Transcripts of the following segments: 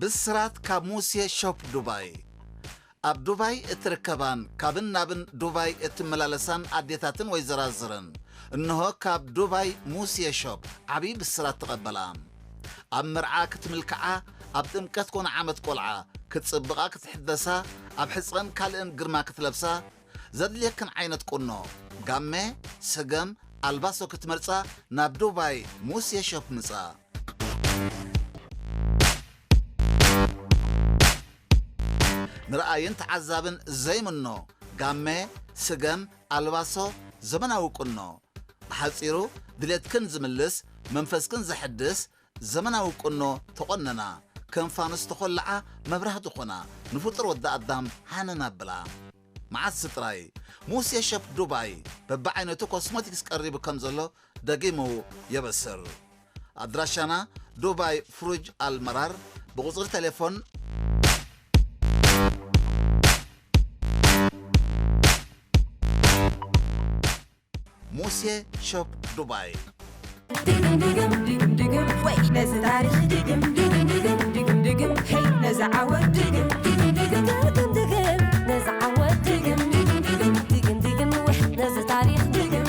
ብስራት ካብ ሙሴ ሾፕ ዱባይ። ኣብ ዱባይ እትርከባን ካብን ናብን ዱባይ እትመላለሳን ኣዴታትን ወይዘራዝርን፣ እንሆ ካብ ዱባይ ሙሴ ሾፕ ዓብዪ ብስራት ተቐበላ። ኣብ መርዓ ክትምልክዓ፣ ኣብ ጥምቀት ኮነ ዓመት ቆልዓ ክትጽብቓ ክትሕደሳ፣ ኣብ ሕጸን ካልእን ግርማ ክትለብሳ፣ ዘድልየክን ዓይነት ቁኖ፣ ጋመ፣ ስገም፣ ኣልባሶ ክትመርጻ ናብ ዱባይ ሙሴ ሾፕ ምጻ። ንረኣይን ተዓዛብን ዘይምኖ፣ ጋመ፣ ስገም፣ ኣልባሶ፣ ዘመናዊ ቁኖ። ብሓጺሩ ድሌትክን ዝምልስ፣ መንፈስክን ዘሐድስ ዘመናዊ ቁኖ ተቖነና። ከም ፋኑስ ተኾልዓ መብራህቲ ኾና፣ ንፍጡር ወዲ ኣዳም ሃነን ኣብላ። መዓስ ጥራይ ሙሴ ሸፕ ዱባይ በብዓይነቱ ኮስሞቲክስ ቀሪቡ ከም ዘሎ ደጊሙ የበስር። ኣድራሻና ዱባይ ፍሩጅ ኣልመራር፣ ብቁጽሪ ቴሌፎን ሙሴ ሾፕ ዱባይ። ድግም ድግም ድግም ድግም ወይ ነዚ ታሪኽ ድግም ድግም ድግም ድግም ድግም ሄይ ነዚ ዓወት ድግም ድግም ድግም ድግም ድግም ነዚ ዓወት ድግም ድግም ድግም ድግም ድግም ወይ ነዚ ታሪኽ ድግም።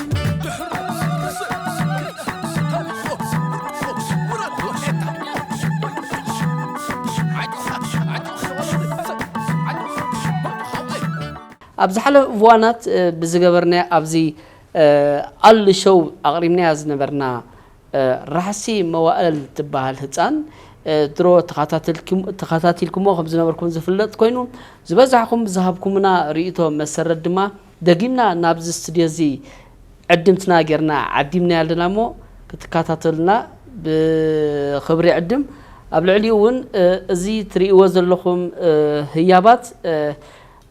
ኣብ ዝሓለፉ እዋናት ብዝገበርናዮ ኣብዚ ኣሉ ሾው ኣቕሪብናያ ዝነበርና ራሕሲ መዋእል ትበሃል ህፃን ድሮ ተኸታቲልኩሞ ከም ዝነበርኩም ዝፍለጥ ኮይኑ ዝበዛሕኹም ዝሃብኩምና ርእይቶ መሰረት ድማ ደጊምና ናብዚ ስቱድዮ እዚ ዕድምትና ጌርና ዓዲምናያ ኣለና እሞ ክትከታተሉና ብኽብሪ ዕድም ኣብ ልዕሊኡ እውን እዚ ትርእይዎ ዘለኹም ህያባት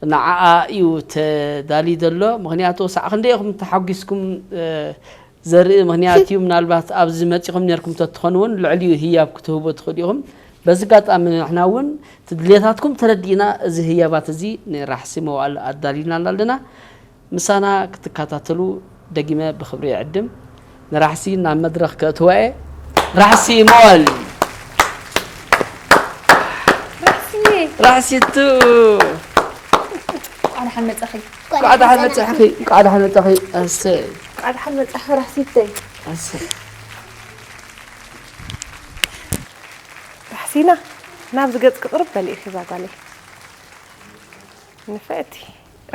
ንዓኣ እዩ ተዳልዩ ዘሎ። ምኽንያቱ ሳዕ ክንደይ ኢኹም ተሓጒስኩም ዘርኢ ምኽንያት እዩ። ምናልባት ኣብዚ መጺኹም ኔርኩም ተትኾኑ እውን ልዕሊኡ ህያብ ክትህቡ ትኽእሉ ኢኹም። በዚ ኣጋጣሚ ንሕና እውን እቲ ድሌታትኩም ተረዲእና እዚ ህያባት እዚ ንራሕሲ መዋእል ኣዳሊናላ ኣለና። ምሳና ክትከታተሉ ደጊመ ብኽብሪ ይዕድም። ንራሕሲ ናብ መድረኽ ከእትዋ እየ። ራሕሲ መዋእል። ራሕሲ ራሕሲቱ። እንኳዕ ደሓን መጻኺ። እንኳዕ ደሓን መጻኺ። እንኳዕ ደሓን መጻኺ። እሰይ። እንኳዕ ደሓን መጻኺ ራሕሲተይ። እሰይ። ራሕሲና ናብዚ ገጽ ክቕርብ በሊ ኢኺ እዛ ጓለይ። ንፍዕቲ።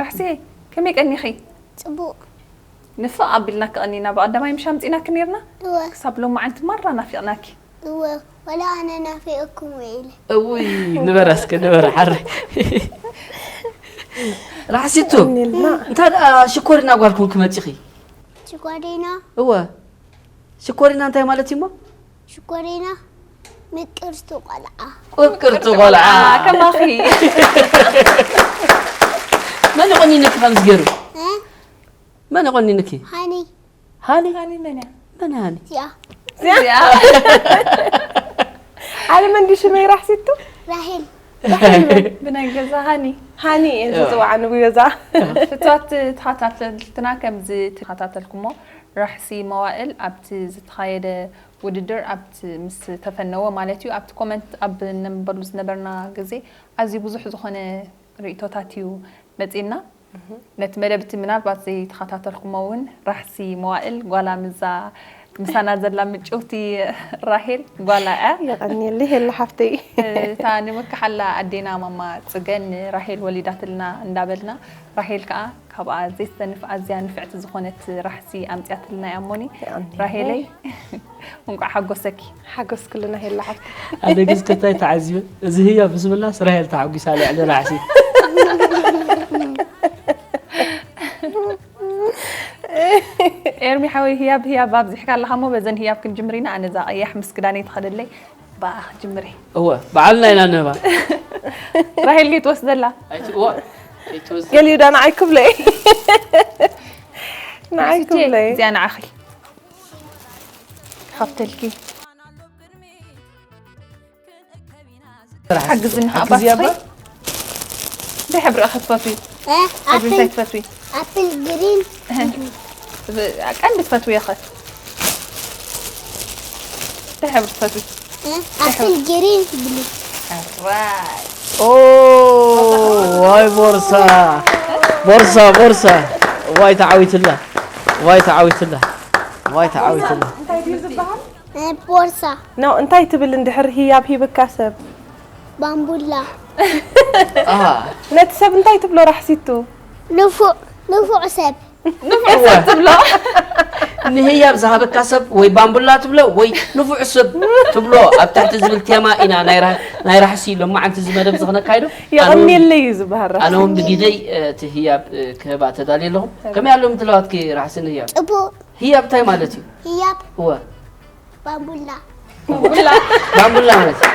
ራሕሲ ከመይ ቀኒኺ? ጽቡቕ። ንፍቕ ኣቢልና ክቐኒና ብቐዳማይ ምሽ ኣምጺእናኪ ኔርና? እወ። ክሳብ ሎማዓንቲ ማራ ናፊቕናኪ። እወ፣ ወላ ኣነ ናፊቐኩም ውዒለ። እውይ፣ ንበረ እስከ፣ ንበረ፣ ሓሪ። ራሕሲቱ፣ ቀኒልና። እንታይ ደኣ ሽኮሪና ጓል ኮንኪ መጺኺ? ሽኮሪና? እወ። ሽኮሪና እንታይ ማለት እዩ እሞ? ሽኮሪና ምቅርቲ ቆልዓ። ቅርቅርቲ ቆልዓ። ከማኺ። መን ይቆኒነኪ ከምዚ ገይሩ? እ? መን ይቆኒንኪ? ሃኒ። ሃኒ? ሃኒ መን እያ? መን እያ ሃኒ? እዚኣ። እዚኣ። ሃኒ መን ድዩ ሽመይ ራሕሲቱ? ራሄል። ብናይ ገዛ ሃኒ። ሃኒ እየ ዝፅዋዓ ንብገዛ። ፍትዋት ተኸታተልትና ከምዚ ተኸታተልኩሞ ራሕሲ መዋእል ኣብቲ ዝተኻየደ ውድድር ኣብቲ ምስ ተፈነወ ማለት እዩ ኣብቲ ኮመንት ኣብ ነንበሉ ዝነበርና ግዜ ኣዝዩ ብዙሕ ዝኾነ ርእይቶታት እዩ መጺእና። ነቲ መደብ እቲ ምናልባት ዘይተኸታተልኩሞ እውን ራሕሲ መዋእል ጓላ ምዛ ምሳና ዘላ ምጭውቲ ራሄል ጓላ እያ። የቐንየለይ ሄላ ሓፍተይ። እታ ንምክሓላ ኣዴና ማማ ጽገን ራሄል ወሊዳትልና እንዳበልና ራሄል ከኣ ካብኣ ዘይስተንፍ ኣዝያ ንፍዕቲ ዝኾነት ራሕሲ ኣምጽያትልና እያ እሞኒ። የቐንየለይ። ራሄለይ እንቋዕ ሓጎሰኪ። ሓጎስ ኩልና ሄላ ሓፍቲ። ኣነ ግን እስከ እንታይ ተዓዚበ? እዚ ህያብ ምስ ምላስ ራሄል ተሓጒሳ ልዕሊ ራሕሲ። ኤርሚ ሓወይ ህያብ ህያብ ኣብዚሕካ ኣለኻ እሞ በዘን ህያብ ክንጅምር ኢና። ኣነ እዛ ቀያሕ ምስ ክዳነይ ትኸደለይ ብኣ ክጅምር እየ። እወ፣ ባዕልና ኢና ንህባ። ራሄል ከይትወስደላ። ኣይት-፣ እወ፣ ከይትወስድ። ገሊኡ ዳ ንዓይ ክብለይ። ንዓይ ራሕሲቼ፣ ክብለይ። እዚኣ ንዓኺ። ክኸፍተልኪ። ሓግዝኒ፣ ሓግዝያ ኣባትኺ። እባ። እንታይ ሕብሪ ኢኺ ትፈትዊ? እ፣ ሕብሪ ኣፕል፣ እንታይ ትፈትዊ? ኣፕል ግሪን። እህ። ቀንዲ ትፈትዊ ኢኺ። እንታይ ሕብሪ ትፈትዊ? እ፣ ኣፕል ግሪን ብሉ። ኦ፣ ዋይ ቦርሳ፣ ቦርሳ፣ ቦርሳ። ዋይ ተዓዊትላ፣ ዋይ ተዓዊትላ፣ ዋይ ተዓዊትላ። ቦርሳ። ኖ እንታይ ትብል እንድሕር ህያብ ሂብካ ሰብ? ባምቡላ። ኣሃ። ነቲ ሰብ እንታይ ትብሎ ራሕሲቱ? ንፉዕ ንፉዕ ሰብ። ንፉዕ ሰብ ትብሎ። ንህያብ ዝሃበካ ሰብ ወይ ባምቡላ ትብሎ ወይ ንፉዕ ሰብ ትብሎ። ኣብ ትሕቲ ዝብል ቴማ ኢና ናይ ራ- ናይ ራሕሲ ሎማዓንቲ እዚ መደብ እዚ ክነካይዶ። ኣነ እውን- የቐንየለይ እዩ ዝበሃል ራሕሲ። ኣነ እውን ብግደይ እቲ ህያብ ክህባ ተዳልየ ኣለኹ። ከመይ ኣሎ ምድላዋትኪ ራሕሲ ንህያብ? ጽቡቕ ህያብ እንታይ ማለት እዩ? ህያብ እወ ባምቡላ። ባምቡላ ማለት እዩ።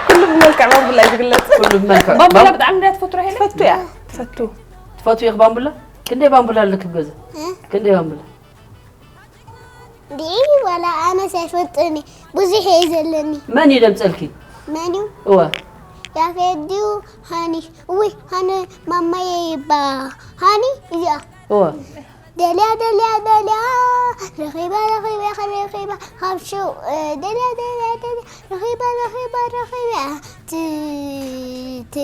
ኩሉ ብመልክዕ ባምቡላ እዩ ዝግለጽ። ኩሉ ብመልክዕ ባምቡላ ብጣዕሚ እንድያ ትፈቱ ራሄለ። ትፈቱ እያ ትፈቱ። ትፈትዊ ኢኺ ባምቡላ? ክንደይ ባምቡላ ኣለኪ ኣብ ገዛ? እ? ክንደይ ባምቡላ? እንዲዒ ዋላ ኣነስ ኣይፈልጥን ብዙሕ እየ ዘለኒ። መን እዩ ደምጸልኪ? መን እዩ? እወ ያፌት ድዩ ሃኒ? ውይ ሃኒ ማማየ ይባ ሃኒ እዚኣ እወ ደልያ ደልያ ደልያ ረኺባ ረኺባ ረኺባ ካብ ሽው ደልያ ደልያ ደልያ ረኺባ ረኺባ ረኺባ ት ት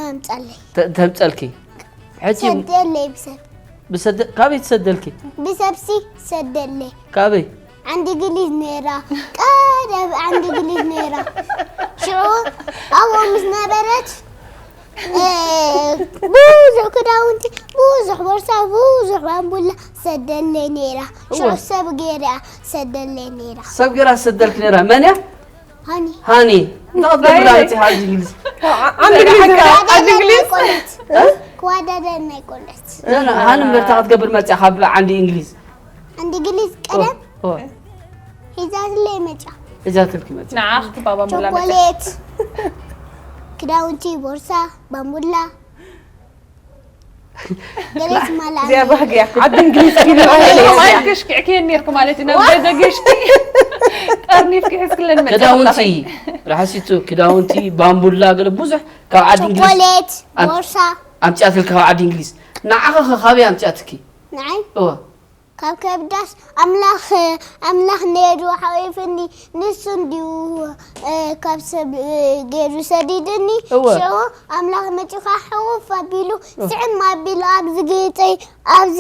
ኣምጻለይ ተ- ተምጸልኪ ሕጂ ሰደለይ ብሰብ ብሰደ ካበይ ትሰደልኪ? ብሰብሲ ሰደለይ ካበይ? ዓንዲ ግሊዝ ነይራ ቀደም ዓንዲ ግሊዝ ነይራ ሽዑ ኣብኡ ምስ ነበረት እ፣ ብዙሕ ክዳውንቲ ብዙሕ ቦርሳ ብዙሕ ባምቡላ ሰደለይ ነይራ ሽዑ ሰብ ገይራ ሰደለይ ነይራ ሰብ ገይራ ሰደልክ ነይራ መን እያ? ሃኒ ሃኒ እንታይ ክትገብር መፂኻ ዓዲ እንግሊዝ? ዓዲ እንግሊዝ ነይራ። ዓዲ እንግሊዝ ቆለት ክዋዳደር ናይ ቆለት ና- ና- ሃኒ ምርታ ክትገብር መፂኻ ካብ ዓዲ እንግሊዝ? ዓንዲ ግሊዝ ቀደም ኦ፣ ሒዛትለይ መጫ ሒዛትልኪ መፂ ንዓ ክትባባ ሙላ መጫ ቸኮሌት ክዳውንቲ ቦርሳ ባምቡላ ገለ ዝማላ እዚኣ ባህጊ እያ። ዓዲ እንግሊዝ ኪድ ክሽኪዕክየን ነርኩ ማለት እዩ ናብ ገዛ ገሽኪ ጠርኒፍኪ ሒዝክለን መጫ ክዳውንቲ ራሕሲቱ ክዳውንቲ ባምቡላ ገለ ብዙሕ ካብ ዓዲ እንግሊዝ ቸኮሌት ኣብ- ቦርሳ ኣምፅኣትልካ ካብ ዓዲ እንግሊዝ ንዓኸ ኸ ካበይ ኣምፅኣትኪ? ንዓይ እወ ካብ ከብዳስ ኣምላኽ ኣምላኽ ነይሩ ሓቂፍኒ ንሱ እንድዩ እ፣ ካብ ሰብ እ፣ ገይሩ ሰዲድኒ እወ። ሽዑ ኣምላኽ መፂኻ ሕቑፍ ኣቢሉ ስዕም ኣቢሉ ኣብዚ ገፀይ ኣብዚ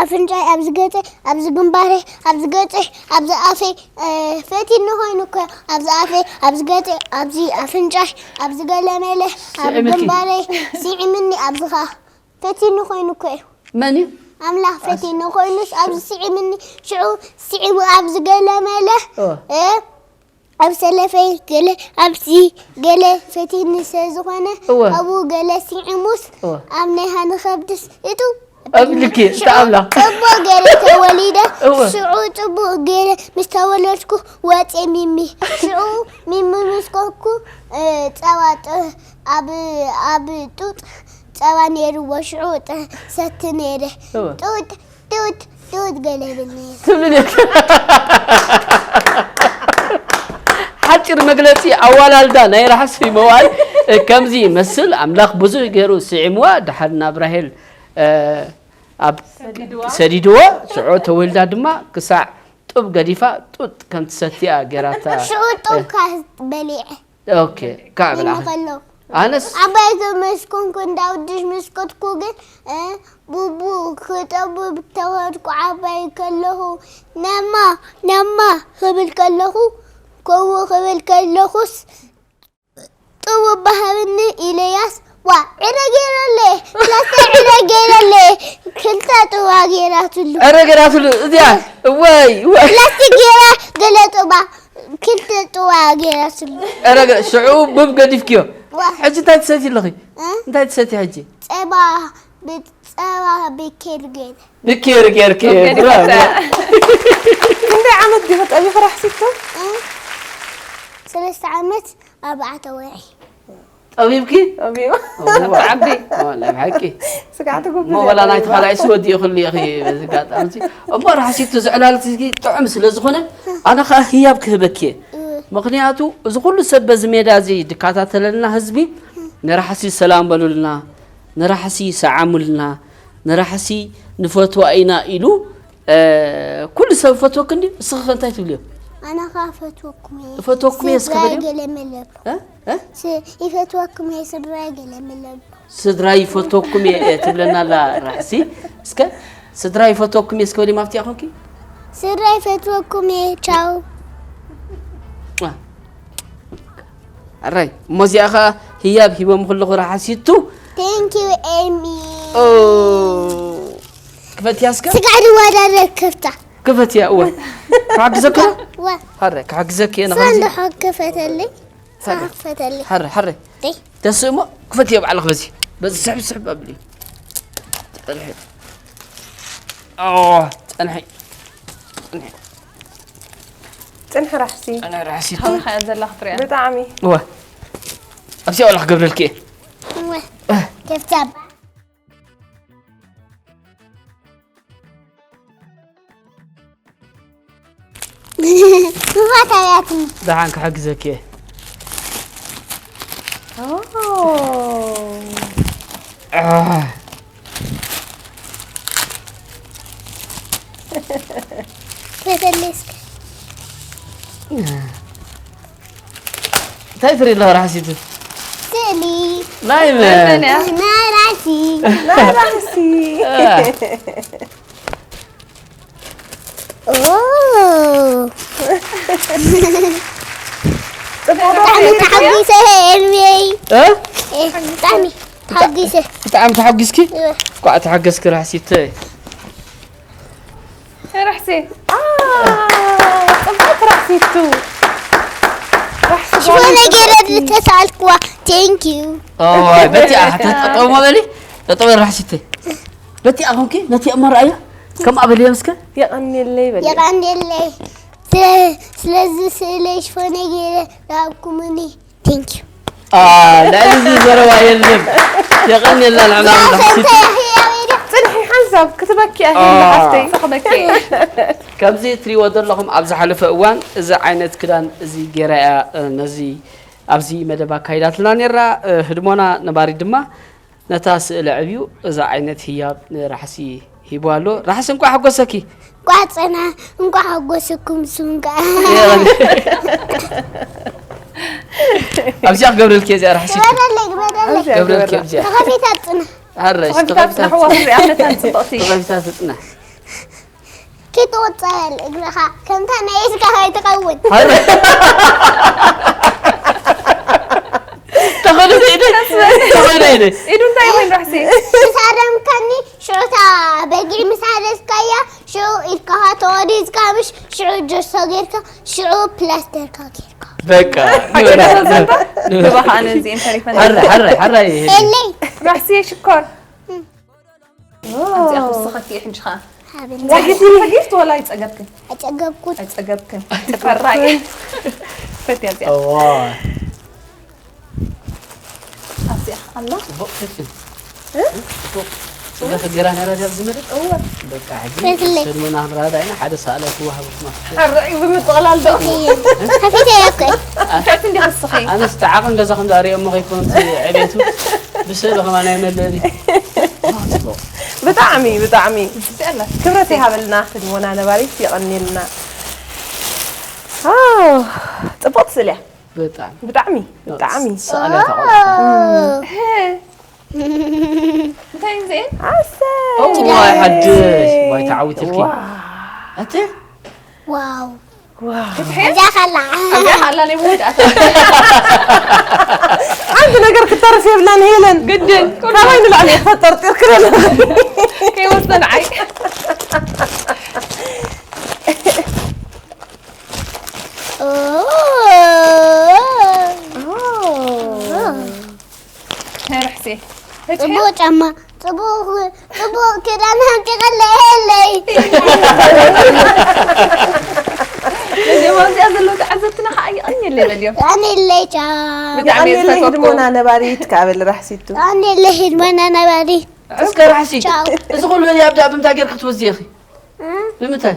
ኣፍንጫይ ኣብዚ ገፀይ ኣብዚ ግንባረይ ኣብዚ ገፀይ ኣብዚ ኣፈይ እ፣ ፈቲኒ ኮይኑ እኮ ኣብዚ ኣፈይ ኣብዚ ገፀይ ኣብዚ ኣፍንጫይ ኣብዚ ገለመለ ኣብ ስዕምኪ። ግንባረይ ስዒምኒ ኣብዚኻ ፈቲኒ ኮይኑ እኮ እዩ መን እዩ? ኣምላኽ ፈቲኒ ኮይኑስ ኣብዚ ስዒምኒ ሽዑ ስዒሙ ኣብዚ ገለመለ ኦ። እ፣ ኣብ ሰለፈይ ገለ ኣብዚ ገለ ፈቲኒ ስለ ዝኾነ እወ። ኣብኡ ገለ ስዒሙስ እወ። ኣብ ናይ ሃኒ ከብድስ እቱ ኣብ ልኪ፣ እታ ኣምላኽ። ጽቡቕ ገለ ተወሊደ እወ። ሽዑ ጽቡቕ ገለ ምስ ተወለድኩ ወጼ ሚሚ ሽዑ ሚሚ ምስ ኮንኩ እ፣ ጸባ ጥ- ኣብ ኣብ ጡጥ ጸባ ነይርዎ ሽዑ ጥ- ሰቲ ነይረ እወ። ጡጥ ጡጥ ጡጥ ገለ ብል ነይረ ትብል ሓፂር መግለፂ ኣዋላልዳ ናይ ራሕሲ መዋል ከምዚ ይመስል ኣምላኽ ብዙሕ ገይሩ ስዒምዋ ድሓር ናብ ራሄል እ፣ ኣብ ሰዲድዎ ሽዑ ተወልዳ ድማ ክሳዕ ጡብ ገዲፋ ጡጥ ከም ትሰትያ ገይራታ ሽዑ ጡብ ካስ በሊዐ ኦኬ ካዕ ብላ ከሎ ኣነስ ዓባይ ምስ ኮንኩ እንዳ ውድሽ ምስ ከድኩ ግን እ፣ ቡቡ ክጠቡ ተወድኩ ዓባይ ከለኹ ነማ ነማ ክብል ከለኹ ከው ክብል ከለኹስ ጥቡ ባህብኒ ኢለያስ ዋ ዕረ ገይረለ ክላስተ ዕረ ገይረለ ክልተ ጥዋ ገይራትሉ ዕረ ገይራትሉ እዚኣ እወይ እወይ ፕላስቲክ ገይራ ገለ ጥባ ክልተ ጥዋ ገይራትሉ ዕረ ገ- ሽዑ ቡብ ገዲፍክዮ ዋ ሕጂ እንታይ ትሰቲ ኣለኺ እ? እንታይ ትሰቲ ሕጂ ጸባ ብጸባ ብኬር ገይረ ብኬር ጌርኪ ገዲፈ። ብራቮ ክንደይ ዓመት ዲኺ ጠቢኺ ራሕሲቶ? እ? ሰለስተ ዓመት ኣርባዕተ ወርሒ ጠቢብኪ ጠቢቡ። እዋ፣ ዓቢ። እዋ፣ ናይ ብሓቂ ስጋዕ ትጉብዝ እሞ እያ ወላ ናይ ጠቢባ። ተኻልኣይ ስወዲ ይኽሉ ኢኺ በዚ ኣጋጣሚ እዚ እሞ ራሕሲቱ ዝዕላል እዚ ጥዑም ስለ ዝኾነ ኣነ ኸዓ ህያብ ክህበኪ እየ ምኽንያቱ እዚ ኩሉ ሰብ በዚ ሜዳ እዚ ድከታተለልና ህዝቢ ንራሕሲ ሰላም በሉልና ንራሕሲ ሰዓሙልና ንራሕሲ ንፈትዋ ኢና ኢሉ እ፣ ኩሉ ሰብ ፈትወክ እንዲ እስኺ ከ እንታይ ትብልዮ ኣነ ኸዓ እፈትወኩም እየ። እፈትወኩም እየ እስከ ስድራይ በልዮ። ገለ መለሎ። እ? እ? ስ-፣ ይፈትወኩም እየ ስድራይ ገለ መለሎ። ስድራይ ይፈትወኩም እየ ትብለና ኣላ ራሕሲ። እስከ ስድራይ ይፈትወኩም እየ እስከ በልዮም ኣብቲ ኣኾንኪ። ስድራይ ይፈትወኩም እየ። ቻው። አ። ኣራይ እሞ እዚኣ ኸዓ ህያብ ሂቦም ከለኹ ራሕሲቱ። Thank you ኤሚ። ኦ። ክፈትያ እስከ። ስጋዕ ድዋዳደር ከፍታ። ክፈትያ እወ። ክሓግዘካ። ወ ሃረ ክሓግዘክ እየ ሳን ንኸዚ። ድሖ ክፈተለይ። ሳን ክፈተለይ። ሃረ ሃረ። ደይ። ደስ እሞ ክፈትዮ ባዕልኽ በዚ። በዚ ስሕብ ስሕብ ኣብሊ። ኦ፣ ጸንሒ። ጸንሒ። ጽንሒ ራሕሲ። ጸንሒ ራሕሲ። ከመይ ከ ዘላ ክትሪኣ? ብጣዕሚ። እወ። ኣብዚኣ ወላ ክገብረልኪ እየ። ወ ከፍታ። ክፋታያትኒ። ደሓን ክሕግዘኪ እየ። ኦ። ኣህ። ክፈተለይ እስከ። እንታይ ትርኢ ኣለኻ ራሕሲቱ? ስእሊ። ናይ መን? መን እያ? ናይ ራሲ። ናይ ራሕሲ። ኦ። ጽቡቕ ዶ? ብጣዕሚ ተሓጒሰ ኤርሚየይ። እ? እ፣ ብጣዕሚ ተሓጒሰ። ብጣዕሚ ተሓጒስኪ? እወ። ኳዕ ተሓገስኪ ራሕሲተይ። ራሕሲ። አ፣ ጽቡቕ ራሕሲቱ። ራሕሲ ሽፎነ ገይረ ዝተሳልክዋ። Thank you። ኦይ፣ በቲ ኣሕተ ጠጠው መበሊ። ጠጠው ራሕሲተይ። በቲ ኣኹንኪ፣ ነቲ እሞ ረኣዮ። ከም ኣበልዮም እስከ። የቐንየለይ በል። የቐንየለይ። ስለ-፣ ስለዚ ስእለይ ሽፎነ ገይረ ረሃብኩምኒ። Thank you። አ፣ ልዕሊ እዚ ዘረባ የለን። የቐንየልና ንዕና ራሕሲት። ጽንሒ ሓንሳብ ክትበኪ ኣሄለ አ። ሓፍተይ። ተኸበኪ። ከምዚ ትሪእዎ ዘለኹም ኣብ ዝሓለፈ እዋን እዚ ዓይነት ክዳን እዚ ገይራ እያ፣ እ፣ ነዚ ኣብዚ መደብ ኣካይዳትና ነራ። እ፣ ህድሞና ነባሪ ድማ ነታ ስእሊ ዕብዩ እዛ ዓይነት ህያብ ንራሕሲ ሂቡ ኣሎ። ራሕሲ እንቋዕ ሓጎሰኪ። እንቋዕ ጸና-፣ እንቋዕ ሓጎሰኩም ንስኹም ከኣ። ኣብዚኣ ክገብረልኪ እዚኣ ራሕሲ። ግበረለይ፣ ግበረለይ። ገብረልኪ ኣብዚኣ። ተኸፊታ ጽና። ሃረሽ ተኸፊታት ጽንሕዋ ክሪኣ ነታን ጽብቕቲ። ተኸፊታ ትጽናሕ። ክትወጻል እግርኻ ከምታ ናይ እስካ ከይትኸውን። ሃረ። ተኸደ ዘይደ። ተኸደ ዘይደ። ኢዱ እንታይ ይኾን ራሕሲ? ምስ ሃረምካኒ ሽዑ እታ በጊዕ ምስ ሃረስካያ ሽዑ ኢድካ ተወዲዝካ ምሽ ሽዑ ጀሶ ጌርካ ሽዑ ፕላስተርካ ጌርካ። በቃ። ግባ ከዓ ነዚኤን ተሪፈን። ሓራይ ሓራይ ሓራይ። ኤለይ ራሕሲ ሽኮር። ኣብዚኣ ክውስኸኪ እየ ሕጂ ኸዓ። ሃብኒ። ጸጊብኪ ጸጊብኪ ወላ ኣይጸገብክን? ኣጨገብኩት። ኣይጸገብክን። ትፈራይ። ፈትያ እዚኣ። እዋ። ኣብዚኣ ኣላ። ጽቡቕ ፈትዩ። ጽቡቕ። ጽቡቕ ገይራ ነይራ ድያ ኣብዚ መደብ? እወ። በቃ ሕጂ ፈትለይ። ሰልመና ክንረዳዳኢና ሓደ ሳእላይ ክወሃበኩም። ሕራይ ብምጥቕላል ዶ? ከፊተ እየ እኮ። ትሕቲ እንዲኻ ንስኺ። ኣነስ እቲ ዓቕን ገዛ ከም ዝኣርዮ እሞ ከይኮነ እቲ ዕቤቱ ብስእሊ ከማን ኣይመልእን እዩ። ጽቡቕ። ብጣዕሚ ብጣዕሚ እዚኣ ኣላ። ክብረት ይሃበልና። ህድሞና ነባሪት የቐንየልና። ኦ፣ ጽቡቕቲ ስእሊ እያ። በጣም ብጣዕሚ ብጣዕሚ ሰኣልያ ተቐልጣ። እንታይ እዩ እዚኤን? ኣሰይ። ዋይ ሓድሽ ዋይ ተዓዊትልኪ። ኣቲ ዋው። ዋው። እዛ ኸላ። እዚኣ ኣላ ናይ መወዳእታ። ሓንቲ ነገር ክተርፍ የብላን ሄለን። ግድን። ካባይ ንላዕሊ እየ ተጠርጢርክን ኣለኹ። ከይወስደ ንዓይ። ኦ። ናይ ርሕሲ። ጽቡቕ ጫማ፣ ጽቡቕ፣ ጽቡቕ ክዳን ኣምጪቐለይ። እዚኦም ኣብዚኣ ዘለዉ ተዓዘብትና ከዓ ይቐንየለይ በልዮም። ኣኔለይ ጫ። ብጣዕሚ እየ የቐንየለይ ዝፈትወኩም። ህድሞና ነባሪት ካብ በል ራሕሲቱ። ኣኔለይ ህድሞና ነባሪ። እስከ ራሕሲ ቻው። እዚ ኩሉ ህያብ ደኣ ብምንታይ ጌርክ ክትወዝዮ ኢኺ? እ? ብምንታይ?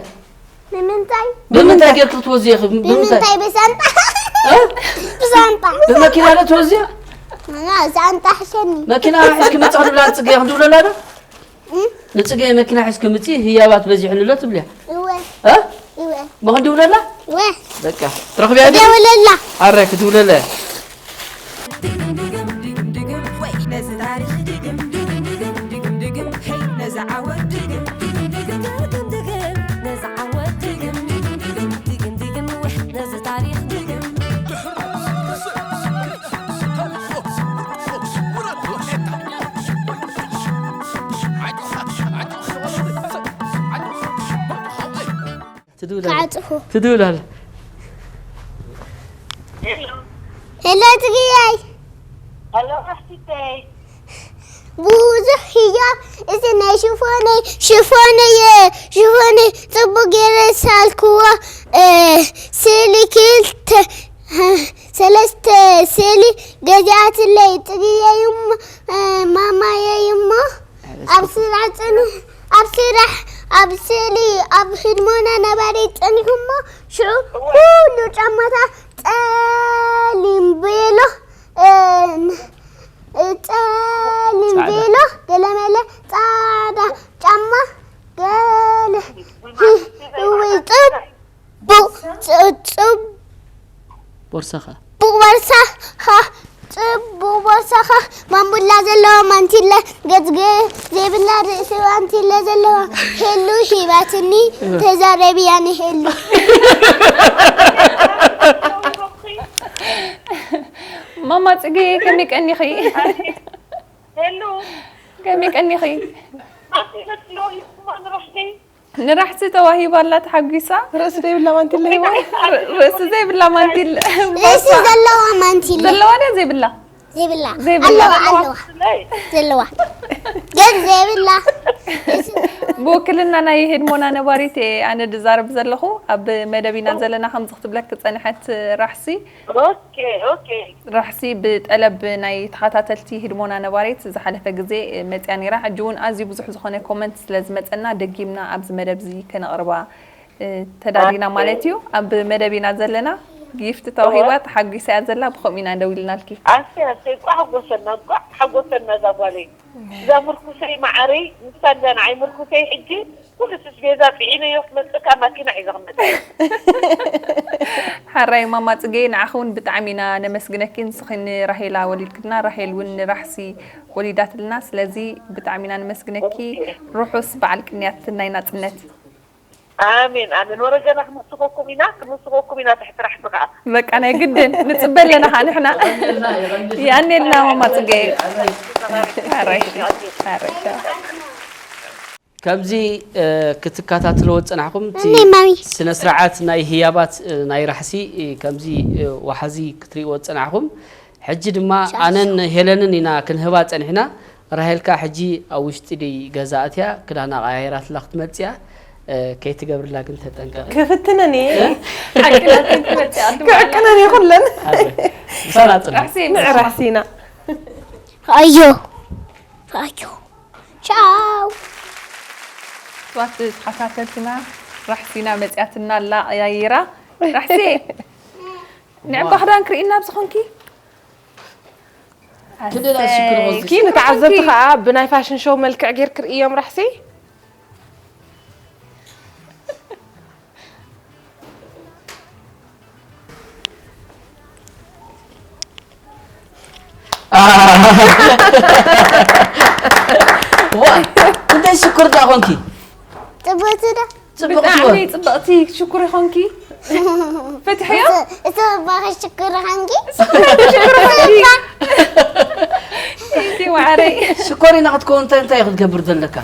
ንምንታይ? ብምንታይ ጌርክ ክትወዝዮ ኢኺ? ብምንታይ? ብምንታይ? ብሳንጣ። እ? ብሳንጣ። ብመኪና ዶ ትወዝዮ? ና፣ ሳንጣ ሕሸኒ። መኪና ሒዝኪ ምጻ ክንብላ ንጽገ ክንድውለላ ዶ? እ? ንጽገ መኪና ሒዝኪ ምጺ ህያባት በዚሑንሎ ትብልያ? እወ፣ እ? እወ። ሞ ክንድውለላ? ወ በቃ ትረኽብያ ዲ ደውለላ ኣረ ክትውለለ ትድውላለ ክዓጽፉ ትድውላለ ሄሎ ትግያይ ሄሎ ኣሕቲተይ ብዙሕ ህያብ እዚ ናይ ሽፎነይ ሽፎነይ ሽፎነይ ጽቡቅ ገይረ ሳልክዎ ስእሊ ክልተ ሰለስተ ስእሊ ገዚኣትለይ ጽግየይ እሞ ማማየይ እሞ ኣብ ስራሕ ጽንሕ ኣብ ስራሕ ኣብ ስእሊ ኣብ ህድሞና ነባሪ ጸኒሑ እሞ ሽዑ ኩሉ ጫማታት ጸሊም ቤሎ ጸሊም ቤሎ ገለመለ ጻዕዳ ጫማ ገለ እውይ ጽቡቅ ጽቡቅ ቦርሳኻ ጽቡቅ ቦርሳኻ ጽቡቅ ቦርሳኻ ማንቡላ ዘለዋ ማንቲለ ገጽገ ዘይብላ ርእሲ ማንቲለ ዘለዋ ሄሉ ሂባትኒ ተዛረብያ ንሄሉ ማማ ጽጌ ከመይ ቀኒኺ? ሄሉ ከመይ ቀኒኺ? ኣንቲለ ትሎ ይስማ ንረሕቲ ንራሕሲ ተዋሂባ ኣላ ተሓጒሳ። ርእሲ ዘይብላ ማንቲለ ሂባ ርእሲ ዘይብላ ማንቲል ርእሲ ዘለዋ ማንቲለ ዘለዋ ድያ ዘይብላ? ዘይብላ ዘይብላ። ኣለዋ ኣለዋ ዘለዋ ግን ዘይብላ ብውክልና ናይ ህድሞና ነባሪት እየ ኣነ ዝዛረብ ዘለኹ። ኣብ መደብ ኢና ዘለና ከምዚ ክትብለኪ ዝጸንሐት ራሕሲ ኦኬ ኦኬ ራሕሲ ብጠለብ ናይ ተኸታተልቲ ህድሞና ነባሪት ዝሓለፈ ግዜ መፅያ ነይራ። ሕጂ እውን ኣዝዩ ብዙሕ ዝኾነ ኮመንት ስለ ዝመፀና ደጊምና ኣብዚ መደብ እዚ ከነቕርባ እ፣ ተዳሊና ማለት እዩ። ኣብ መደብ ኢና ዘለና። ጊፍት ተዋሂባ ተሓጒሳ እያ ዘላ። ብኸምኡ ኢና ደው ኢልናልኪ። ኣስቴ ኣስቴ እንኳዕ ሓጎሰና እንኳዕ ሓጎሰና እዛ ጓለይ እዛ ምርኩሰይ መዓረይ ንሳ እንዳ ንዓይ ምርኩሰይ ሕጂ ኩሉ ስስቤዛ ፂዒነዮ ክመፅእ ካብ ማኪና ሒዘ ክመፅእ እየ። ሓራይ ማማ ፅጌ ንዓኺ እውን ብጣዕሚ ኢና ነመስግነኪ። ንስኺ ንራሄላ ወሊድክልና፣ ራሄል እውን ንራሕሲ ወሊዳትልና። ስለዚ ብጣዕሚ ኢና ነመስግነኪ። ርሑስ በዓል ቅንያት ናይ ናፅነት። ኣሜን ኣሜን። ወረገና ክንውስኸኩም ኢና ክንውስኸኩም ኢና ትሕቲ ራሕሲ ከዓ። በቃ ናይ ግድን ንፅበ ኣለና ከዓ ንሕና። የቀንየልና ማማ ፅጌ። ሓራይ ሓራይ ከምዚ ክትከታተልዎ ዝጸናሕኩም እቲ እኔ ማሚ ስነ ስርዓት ናይ ህያባት ናይ ራሕሲ ከምዚ ዋሓዚ ክትርእይዎ ዝጸናሕኩም ሕጂ ድማ ኣነን ሄለንን ኢና ክንህባ ጸኒሕና። ራሄልካ ሕጂ ኣብ ውሽጢ ድይ ገዛ ኣትያ ክዳና ቀያይራትላ ክትመጽእ እያ። ከይትገብርላ ግን ተጠንቀቂ። ክፍትነን እየ ሓቂ ናተን ክመፅእ ኣድማ ክዕቅነን እየ ኩለን ምሳና ጽንሕ። ራሕሲ ንዕራሕሲ ኢና ኣዮ ኣዮ ቻው ክቡራት ተኸታተልትና ራሕሲና መፅያትና ኣላ ቀያይራ። ራሕሲ ንዕባ ክዳን ክርኢና ኣብዚ ኾንኪ ክንደይ ደኣ ሽክር ኾንኪ? ኪ ንተዓዘብቲ ከዓ ብናይ ፋሽን ሾው መልክዕ ጌር ክርእዮም ራሕሲ ዋ፣ እንታይ ሽኩር ደኣ ኾንኪ? ጽቡቅቲ ዶ ጽቡቕ ብጣዕሚ ትኾን። ፅብቕቲ ሽኩር ይኾንኪ። ፈትሕዮ እቲ ባኸ ሽክር ኻንኪ እቲ ማዕረይ ሽኮሪና ክትከውን እንታይ እንታይ ክትገብር ዘለካ?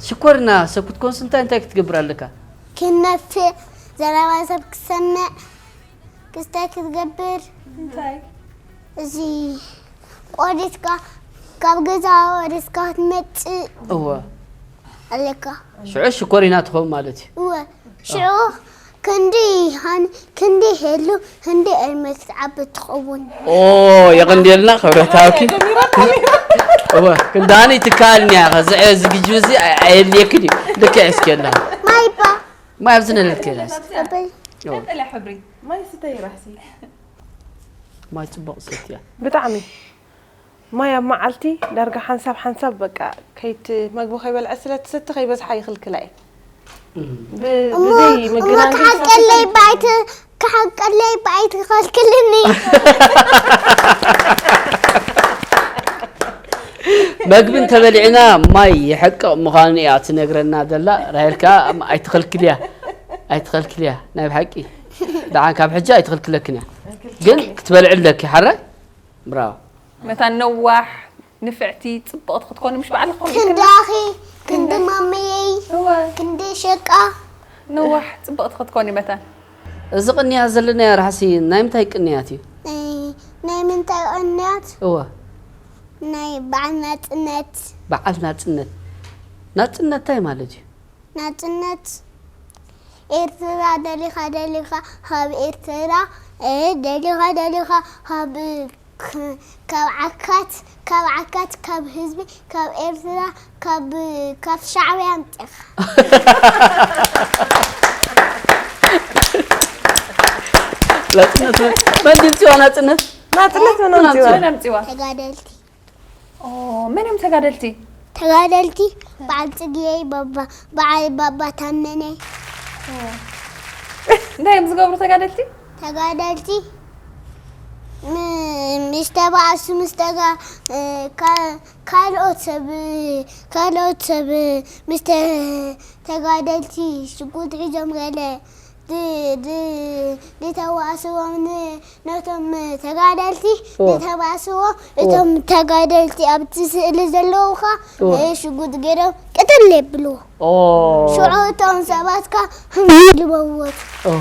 ሽኮሪና ሰብ ክትኮንስ እንታይ እንታይ ክትገብር ኣለካ? ክነፍእ ዘረባ ሰብ ክሰምዕ ክስታይ ክትገብር እንታይ እዚ ቆሪስካ ካብ ገዛ ቆሪስካ ክትመፅእ እወ ኣለካ ሽዑ ሽኮሪና ትኸውን ማለት እዩ። እወ ሽዑ ክንዲ ሃን ክንዲ ሄሉ ክንዲ ኤርሜ ክትዓቢ ትኸውን ኦ የቐንዴልና ክብረት ሃብኪ። እወ ክንዳኒ ትካል እኒያ ከዚ ዝግጁ እዚ ኣየድልየክን እዩ። ልክዕ እስኪ ኣላ ማይባ ማይ ኣብዚ ነለልከ ኣበይ ቀጠልያ ሕብሪ ማይ ስተይ ራሕሲ ማይ ጽቡቕ ሰትያ ብጣዕሚ ማይ ኣብ መዓልቲ ዳርጋ ሓንሳብ ሓንሳብ በቃ ከይት መግቢ ከይበልዐ ስለ ትሰቲ ከይበዝሓ ይኽልክላ እየ ብ- እሞ ብዘይ እሞ መገናዘብ ክሓቀለይ ባይት ክሓቀለይ ባይት ክኸልክልኒ። መግቢ እንተበሊዕና ማይ ይሕቅቕ ምዃኑ እያ ትነግረና ዘላ። ራሄል ከኣ ኣይትኸልክልያ ኣይትኸልክልያ ናይ ብሓቂ ደሓን ካብ ሕጂ ኣይትኸልክለክን እያ ግን ክትበልዕለኪ ሓራይ። ብራው። መታን ነዋሕ ንፍዕቲ ጽብቕቲ ክትኮኒ ምሽ ባዕልኺ ኮን ኢልክና። ክንዳኺ ክንዲ ማመየይ እወ ክንዲ ሸቃ ነዋሕ ጽብቕቲ ክትኮኒ መታን። እዚ ቅንያት ዘለናዮ ራሕሲ ናይ ምንታይ ቅንያት እዩ? ናይ ናይ ምንታይ ቅንያት እወ ናይ በዓል ናጽነት በዓል ናጽነት። ናጽነት እንታይ ማለት እዩ? ናጽነት ኤርትራ ደሊኻ ደሊኻ ካብ ኤርትራ እ፣ ደሊኻ ደሊኻ ካብ ክ- ካብ ዓካት ካብ ዓካት ካብ ህዝቢ ካብ ኤርትራ ካብ ካብ ሻዕብያ ኣምፂኻ ናጽነት መን ድምፅዋ ናጽነት? ናጽነት መን ኣምፂዋ? መን ኣምፂዋ? ተጋደልቲ ኦ፣ መን እዮም ተጋደልቲ? ተጋደልቲ በዓል ፅግየይ ባባ በዓል ባባ ታመነ እንታይ እዮም ዝገብሩ ተጋደልቲ? ተጋደልቲ ም- ምስ ተባእሱ ምስ ተጋ እ፣ ካ- ካልኦት ሰብ ካልኦት ሰብ ምስ ተ- ተጋደልቲ ሽጉጥ ሒዞም ገለ ድ- ድ- ዝተባእስዎም ን- ነቶም ተጋደልቲ ኦ። ዝተባእስዎ እቶም ተጋደልቲ ኣብቲ ስእሊ ዘለዉ ኸ ኦ። ሽጉጥ ገይሮም ቅጥል የብልዎ ኦ ሽዑ እቶም ሰባት ከ ህምልበዎት ኦ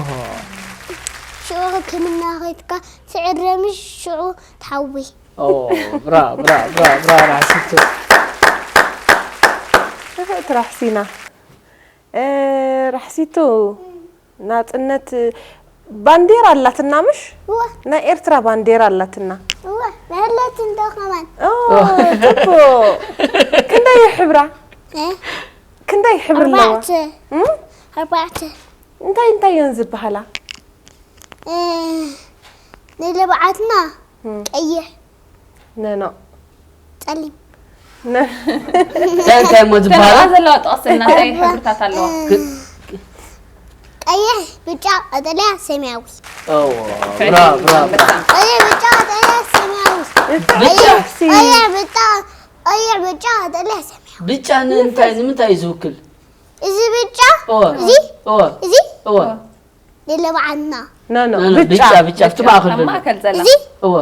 ሽዑ ሕክምና ኸድካ ትዕረሚ ሽዑ ትሓዊ ኦ ብራ ብራ ብራ ብራ ራሕሲቱ ንፍዕቲ ራሕሲና እ፣ ራሕሲቱ ናጽነት ባንዴራ ኣላትና ምሽ? እወ ናይ ኤርትራ ባንዴራ ኣላትና። እወ መህለት እንዶ ከማን ኦ፣ ጽቡቕ። ክንደይ ሕብራ? እ? ክንደይ ሕብሪ ኣለዋ? ኣርባዕተ እም? ኣርባዕተ እንታይ እንታይ እየን ዝበሃላ? እ፣ ንልብዓትና እም። ቀይሕ ነኖ። ጸሊም ነ- እንታይ እንታይ እሞ ዝበሃላ ተረኣ ዘለዋ ጠቕስና እንታይ ሕብርታት ኣለዋ? ቀይሕ ብጫ ቀጠልያ ሰማያዊ ኦ ብራ ብራ ብራ ቀይሕ ብጫ ቀጠልያ ሰማያዊ ብጫ ቀይሕ ብጫ ቀይሕ ብጫ ቀጠልያ ሰማያዊ ብጫ ንምንታይ ንምንታይ እዩ ዝውክል? እዚ ብጫ ኦ እዚ ኦ እዚ ኦ ንልብዓትና ነኖ። ኖ፣ ኖ፣ ብጫ። ብጫ ብጫ ኣብቲ ማእከል ኣብ ዘሎ ማእከል ዘላ እዚ እወ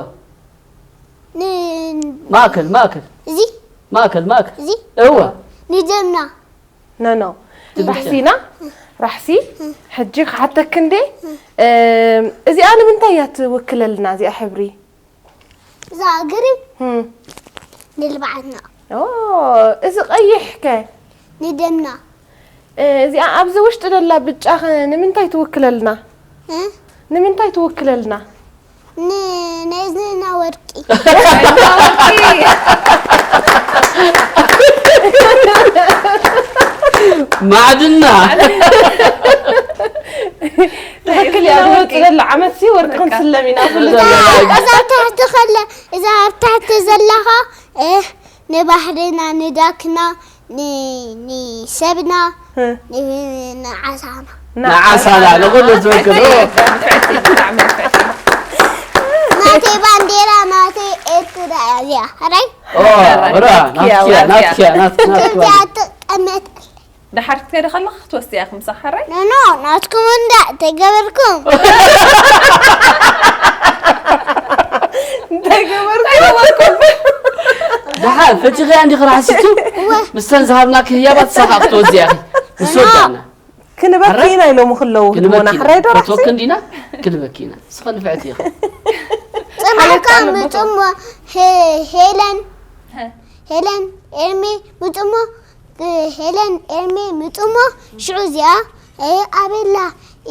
ን- ማእከል ማእከል እዚ ማእከል ማእከል እዚ እወ ንደምና ነኖ። ራሕሲና ራሕሲ ሕጂ ክሓተክ እንዴ እዚኣ ንምንታይ እያ ትውክለልና እዚኣ ሕብሪ? እዛ ግሪን እም፣ ንልብዓትና ኦ፣ እዚ ቀይሕ ከ? ንደምና እ፣ እዚኣ ኣብዚ ውሽጢ ደላ ብጫ ከ ንምንታይ ትውክለልና? እ? ንምንታይ ትውክለልና? ን- ንእዝንና ወርቂ ማዕድና ትኽክል እያ። ዝመፅእ ዘሎ ዓመት ሲ ወርቂ ክንስለም ኢና። እዛ ኣብ ታሕቲ ከለ እዛ ኣብ ታሕቲ ዘለኻ እ፣ ንባሕርና ንዳክና ን- ንሰብና እ፣ ን- ንዓሳና ንዓሳና ንኹሉ ዝውክል ናተይ ባንዴራ ናተይ ኤርትራ እያ እዚኣ ሕራይ ኦ ብራ ናትኪያ ናትኪያ ናትኪያ ከምዚኣ ትቀመጥ ድሓር ክትከዲ ከለኻ ክትወስድያ ክምሳ ሓራይ ኖኖ ናትኩም እንዳ ተገበርኩም እንታይ ገበርኩ? ደሓር ፈቲኽያ እንዲኺ ራሕሲቱ ምስተን ዝሃብናኪ ህያባት ሳኻ ክትወዝያ ኢኺ ምስ ወዳእና ክንበኪ ኢና ኢሎም ክለዉ ህድሞና ክንበኪና ሕራይ ዶ ራሕሲ? ፈትወኪ እንዲና ክንበኪና ንስኸ ንፍዕቲ ኢኺ ጽባሕካ ምጽሞ ሄ- ሄለን ሄለን ኤርሚ ምጽሞ ሄለን ኤርሚ ምጽሞ ሽዑ እዚኣ እ፣ ኣቤላ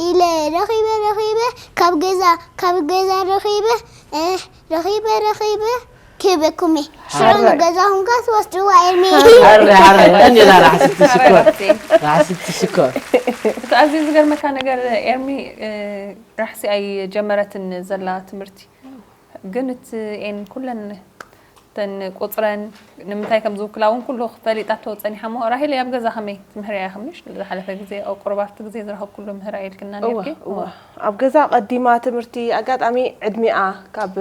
ኢለ ረኺበ ረኺበ ካብ ገዛ ካብ ገዛ ረኺበ እ፣ ረኺበ ረኺበ ክህበኩም እየ ሽዑ ሓራይ። ንገዛኹም ከ ትወስድዋ ኤርሚ ሓረ ሓረ እንዴና ራሕሲቲ ሽኮር ራሕሲቲ ሽኮር እቲ ኣዝዩ ዝገርመካ ነገር ኤርሚ እ፣ ራሕሲ ኣይጀመረትን ዘላ ትምህርቲ ግን እቲ ኤን ኩለን እተን ቁፅረን ንምንታይ ከም ዝውክላ እውን ኩሉ ፈሊጣቶ ፀኒሓ። እሞ ራሄል ኣብ ገዛ ከመይ ትምህርያ ኢኽምሽ? ዝሓለፈ ግዜ ኣብ ቁሩብ ኣብቲ ግዜ ዝረኸብኩሉ ምህራ ኢልክና እወ ነርኪ። እወ ኣብ ገዛ ቀዲማ ትምህርቲ ኣጋጣሚ ዕድሚኣ ካብ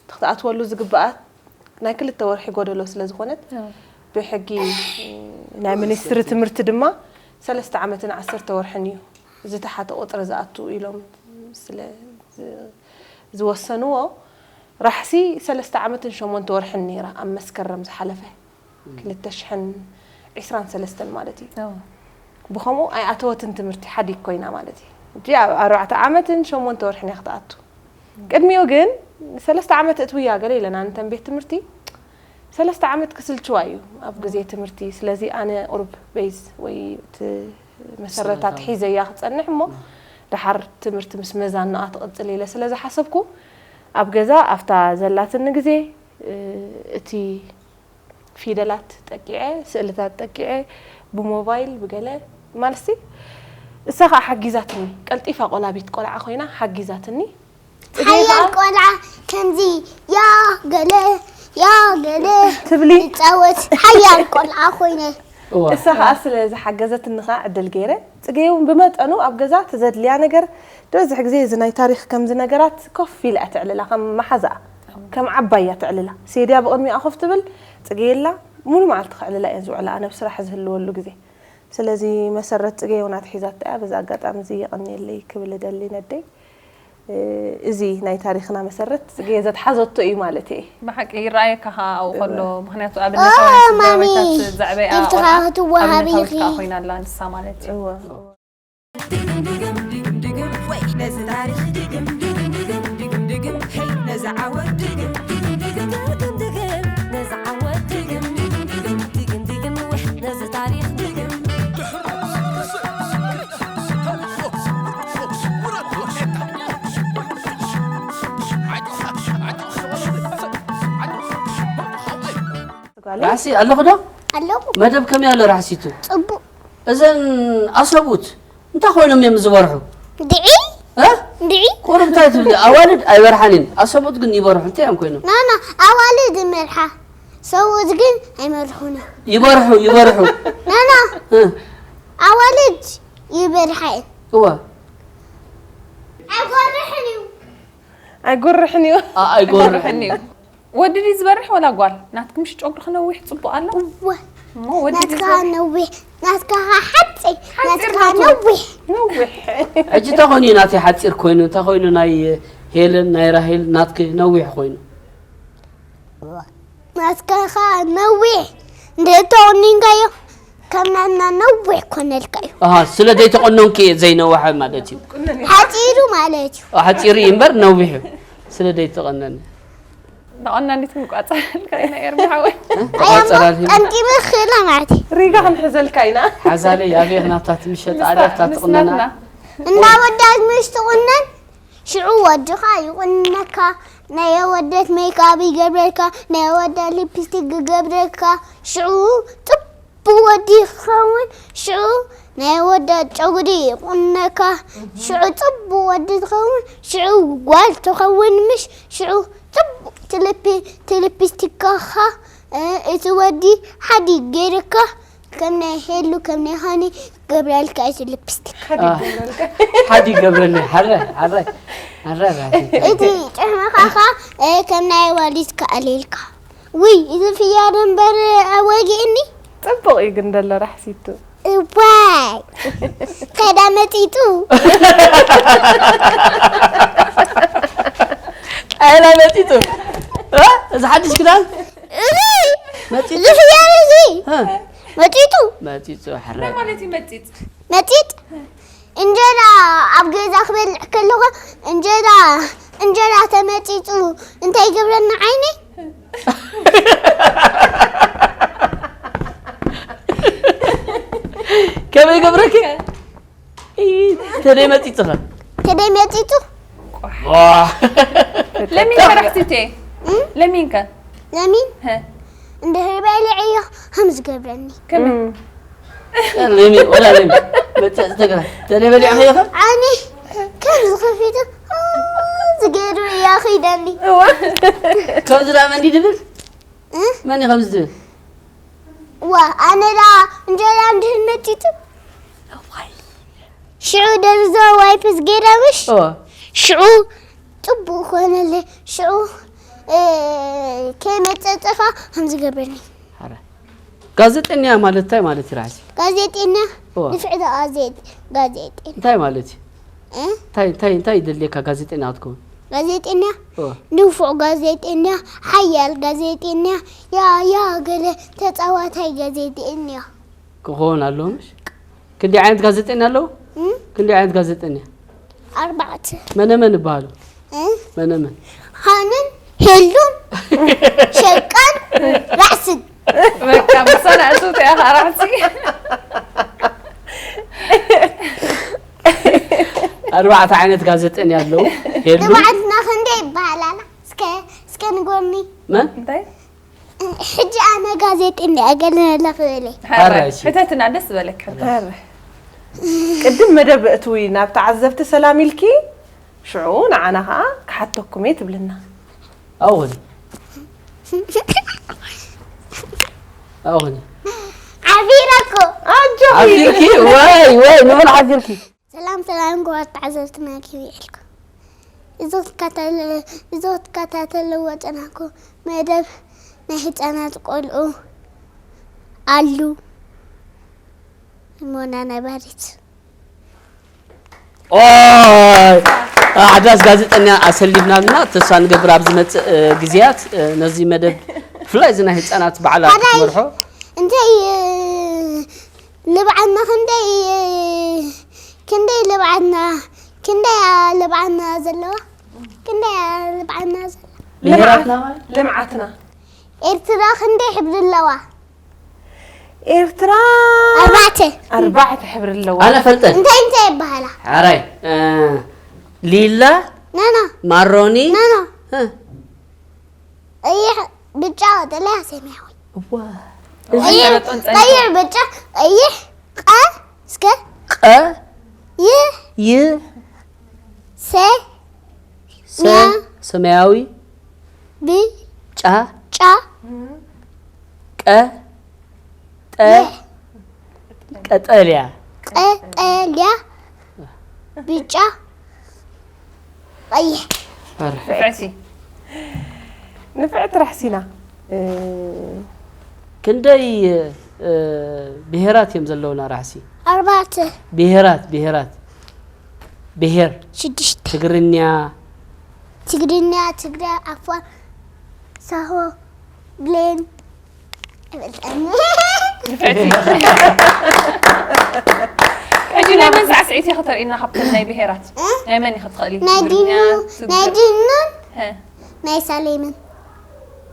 ትክትኣትወሉ ዝግብኣት ናይ ክልተ ወርሒ ጎደሎ ስለ ዝኾነት ብሕጊ ናይ ሚኒስትሪ ትምህርቲ ድማ ሰለስተ ዓመትን ዓሰርተ ወርሕን እዩ ዝተሓተ ቁፅሪ ዝኣቱ ኢሎም ስለ ዝወሰንዎ ራሕሲ ሰለስተ ዓመትን ሸሞንተ ወርሕን ነይራ ኣብ መስከረም ዝሓለፈ ክልተ ሽሕን ዕስራን ሰለስተን ማለት እዩ። ብኸምኡ ኣይኣተወትን ትምህርቲ ሓዲግ ኮይና ማለት እዩ። እጂ ኣብ ኣርባዕተ ዓመትን ሸሞንተ ወርሕን እያ ክትኣቱ። ቅድሚኡ ግን ሰለስተ ዓመት እትውያ ገለ ኢለና ንተን ቤት ትምህርቲ ሰለስተ ዓመት ክስልችዋ እዩ ኣብ ግዜ ትምህርቲ። ስለዚ ኣነ ቁሩብ ቤዝ ወይ እቲ መሰረታት ሒዘያ ክፀንሕ እሞ ደሓር ትምህርቲ ምስ መዛናኣ ትቕፅል ኢለ ስለ ዝሓሰብኩ ኣብ ገዛ ኣብታ ዘላትኒ ግዜ እቲ ፊደላት ጠቂዐ ስእልታት ጠቂዐ ብሞባይል ብገለ ማለትሲ እሳ ከዓ ሓጊዛትኒ ቀልጢፋ ቆላቢት ቆልዓ ኮይና ሓጊዛትኒ። ሓያል ቆልዓ ከምዚ ያ ገለ ያ ገለ ትብሊ ይፃወት ሓያል ቆልዓ ኮይነ። እሳ ከዓ ስለ ዝሓገዘትኒ ከዓ ዕድል ገይረ ፅገይ እውን ብመጠኑ ኣብ ገዛ ተዘድልያ ነገር ዝበዝሕ ግዜ እዚ ናይ ታሪክ ከምዚ ነገራት ኮፍ ኢላ እያ ተዕልላ ከም መሓዛኣ ከም ዓባይ እያ ተዕልላ። ሴድያ ብቕድሚኣ ኮፍ ትብል ፅገየላ ሙሉ መዓልቲ ከዕልላ እየን ዝውዕላ ኣነ ብስራሕ ዝህልወሉ ግዜ። ስለዚ መሰረት ፅገይ እውን ኣትሒዛቶ እያ። በዚ ኣጋጣሚ እዚ የቐንየለይ ክብል እደሊ ነደይ። እዚ ናይ ታሪክና መሰረት ፅገየ ዘትሓዘቶ እዩ ማለት እየ። ብሓቂ ይረኣየካ ከዓ ኣብኡ ከሎ ምክንያቱ ኣብ እነታዊ ስድራቤታት ዘዕበያ ኢልትኻ ቆልዓ ኣብ ክትወሃብ እነታዊት ኢኺ። ከዓ ኮይና ኣላ ንሳ ማለት እዩ። እወ። ድግም ድግም ድግም ድግም ወይ ነዚ ታሪኽ ድግም ድግም ድግም ድግም ድግም ሄይ ነዚ ዓወት ድግም ድግም ድግም ድግም ድግም ነዚ ዓወት ድግም ድግም ድግም ድግም ድግም ወይ ነዚ ታሪኽ ድግም ራሕሲ ኣለኹ ዶ? ኣለኹ መደብ ከመይ ኣሎ ራሕሲቱ? ፅቡቅ እዘን ኣሰቡት እንታይ ኮይኖም እዮም ዝበርሑ? ድዒ እ? ድዒ ቁሩብ እንታይ ትብሊ? ኣዋልድ ኣይበርሓን እየን። ኣሰቡት ግን ይበርሑ። እንታይ እዮም ኮይኖም? ናና ኣዋልድ ይመርሓ ሰብኡት ግን ኣይመርሑን እዮም ይበርሑ፣ ይበርሑ። ናና እ፣ ኣዋልድ ይበርሓ እየን እወ። ኣይጎርሕን እዩ ኣይጎርሕን እዩ። ኣ- ኣይጎርሕን እዩ። ወዲ ድዩ ዝበርሕ ወላ ጓል? ናትክምሽ ጨጉርኺ ነዊሕ ፅቡቕ ኣሎ። እወ እሞ ወዲ ድዩ ናትካ ዝበርሕ? ነዊሕ ናትካ ከዓ ሓፂር ሓፂር ናትካ ናቱ። ነዊሕ ነዊሕ። ሕጂ እንታይ ኮይኑ እዩ ናተይ ሓፂር ኮይኑ? እንታይ ኮይኑ ናይ ሄለን ናይ ራሄል ናትኪ ነዊሕ ኮይኑ? ናትካ ከዓ ነዊሕ እንድሕር ተቆኒንካዮ ከም ናትና ነዊሕ ኮነልካ እዩ ኣሃ፣ ስለ ዘይተቆነንኪ እየ ዘይነውሐ ማለት እዩ። ሓፂሩ ማለት እዩ ሓፂር እዩ እምበር ነዊሕ እዩ። ስለ ዘይተቆነነ ተቐናኒት ክንቋፀረልካ ኢና ኤርሚ ሓወይ። ተቋፀራል። ጠምጢመ ክእላ ማለት እዩ ሪጋ ክንሕዘልካ ኢና። ሓዛለይ ኣበይ ናብታ ትምሸጥ ኣደ ኣብታ ትቕነና ምስናትና እንዳወዳት ምስ ትቑነን ሽዑ ወድኻ ይቑንነካ ናይ የወደት ሜካብ ይገብረልካ ናይ የወደት ሊፕስቲክ ይገብረልካ ሽዑ ፅቡቅ ወዲ ክኸውን ሽዑ ናይ የወደት ጨጉሪ ይቑነካ ሽዑ ፅቡቅ ወዲ ትኸውን ሽዑ ጓል ትኸውን ምሽ ሽዑ ፅቡቅ ትልፒ ትልፒስቲካኻ እቲ ወዲ ሓዲ ገይርካ ከም ናይ ሄሉ ከም ናይ ሃኒ ገብረልካ እቲ ሊፕስቲክ ሓዲ ገብረኒ ሓረ ሓረ ሓረ ራሲ እቲ ጭሕምኻ ኸ ከም ናይ ዋሊት ከኣልየልካ ውይ እዚ ፍያድ እምበር ኣወጊእኒ ፅቡቕ እዩ ግን ደሎ ራሕሲቱ እዋይ ከዳ መጢጡ ጣይላ መጢጡ እ? እዚ ሓድሽ ክዳን እዚ መጢጡ እዚ ፍያድ እዚ እ? መጢጡ መጢጡ ሓረ ማለት እዩ መፂፅ መጢጥ እንጀራ ኣብ ገዛ ክበልዕ ከለኹ እንጀራ እንጀራ ተመጢጡ እንታይ ይገብረኒ ዓይነይ ከመይ ገብረኪ ተደይ መጢጥኸ ተደይ መጢጡ ለሚንከ ራሕሲቴ ለሚንከ ለሚን ሀ እንድሕር በሊዐዮ ከም ዝገብረኒ ከመይ ለሚ ወላ ለሚ መጠ ዝተግራ ተደይ በሊዕኸ ይኸ ዓይኒ ከም ዝኸፊቱ ዝገይሩ እያ ኣኺደኒ። ከምዚ ደኣ መን ድብል? መን እዩ ከምዚ ዝብል? ዋ ኣነ ዳ እንጀራ እንድህል መጢጡ ሽዑ ደርዞ ዋይፕስ ገይረ ምሽ እወ ሽዑ ጥቡቅ ኮነለ ሽዑ ከይመፀፀኻ ከምዚ ገበርኒ። ሐረ ጋዜጠኛ ማለት እንታይ ማለት እዩ ራሕሲ? ጋዜጠኛ እወ ንፍዕቲ ጋዜጥ ጋዜጠኛ እንታይ ማለት እዩ? እ እንታይ እንታይ እንታይ ይደልየካ ጋዜጠኛ ክትከውን? ጋዜጠኛ እወ ንፉዕ ጋዜጠኛ ሓያል ጋዜጠኛ ያ ያ ገለ ተፃዋታይ ጋዜጠኛ ክኸውን ኣለዎ ምሽ? ክንደይ ዓይነት ጋዜጠኛ ኣለዉ? እም? ክንደይ ዓይነት ጋዜጠኛ? ኣርባዕተ መነመን ይበሃሉ? እ? መነመን? ሃንን ሄሉን ሸቃን ራሕስን በቃ ምሳና እሱ ተያኻ ራሕሲ ኣርባዕተ ዓይነት ጋዜጠኛ ኣለዉ። ሄሉ ንባዕልና ክንደይ ይበሃል ኣላ እስከ እስከ ንጎኒ መን? እንታይ ሕጂ ኣነ ጋዜጠኛ እገለለ ክብል እየ። ሓራይ እሺ። ሕተትና ደስ ዝበለካ ቅድም መደብ እትዊ ናብ ተዓዘብቲ ሰላም ኢልኪ ሽዑ ንዓና ከዓ ክሓተኩም እየ ትብልና ኣውን ኣውን ዓቢረ እኮ ሓፊርኪ ወይ ወይ ንመን ሓፊርኪ ሰላም ሰላም ክቡራት ተዓዘብትና ከመይ ውዒልኩም? እዚ ክትከታተልዎ ዝፀናሕኩም መደብ ናይ ህፃናት ቆልዑ ኣሉ ህሞና ነባሪት። ኦይ ኣሕዳስ ጋዜጠኛ ኣሰሊፍናልና ተስፋ ንገብር ኣብ ዝመፅእ ግዜያት ነዚ መደብ ብፍላይ እዚ ናይ ህፃናት በዓላት ክትመርሖ እንታይ ልብዓና ክንደይ ክንደይ ልብዓና ክንደይ ልብዓና ዘለዋ ክንደይ ልብዓና ዘለዋ ብሄራትና ማለት ልምዓትና ኤርትራ ክንደይ ሕብሪ ኣለዋ ኤርትራ ኣርባዕተ ኣርባዕተ ሕብሪ ኣለዋ ኣነ ፈልጠ እንታይ እንታይ ይበሃላ ሓራይ ሊላ ናና ማሮኒ ናና እ፣ ቀይሕ ብጫ ቀጠልያ ሰማያዊ እዋ ቀይሕ ቀይሕ ብጫ ቀይሕ ቀ እስከ ቀ ይህ ይ ሰ ሰ ያ ሰማያዊ ብ ጫ ጫ ቀ ጠ ቀጠልያ ቀጠልያ ብጫ ቀይሕ ፍዕሲ ንፍዕቲ ራሕሲና ክንደይ ብሄራት እዮም ዘለውና ራሕሲ ኣርባዕተ ብሄራት ብሄራት ብሄር ሽዱሽተ ትግርኛ ትግርኛ ትግረ ዓፋር ሳሆ ብሌን ኣይፈልጠኒ ሕጂ ናይ መን ሳዕስዒት ኢኺ ተርእይና ካብተን ናይ ብሄራት ናይ መን ኢኺ ትኽእሊ ናይ ትግርኛ ዲኑ ናይ ትግረ ዲኑን ሀ፣ ናይ ሳሌምን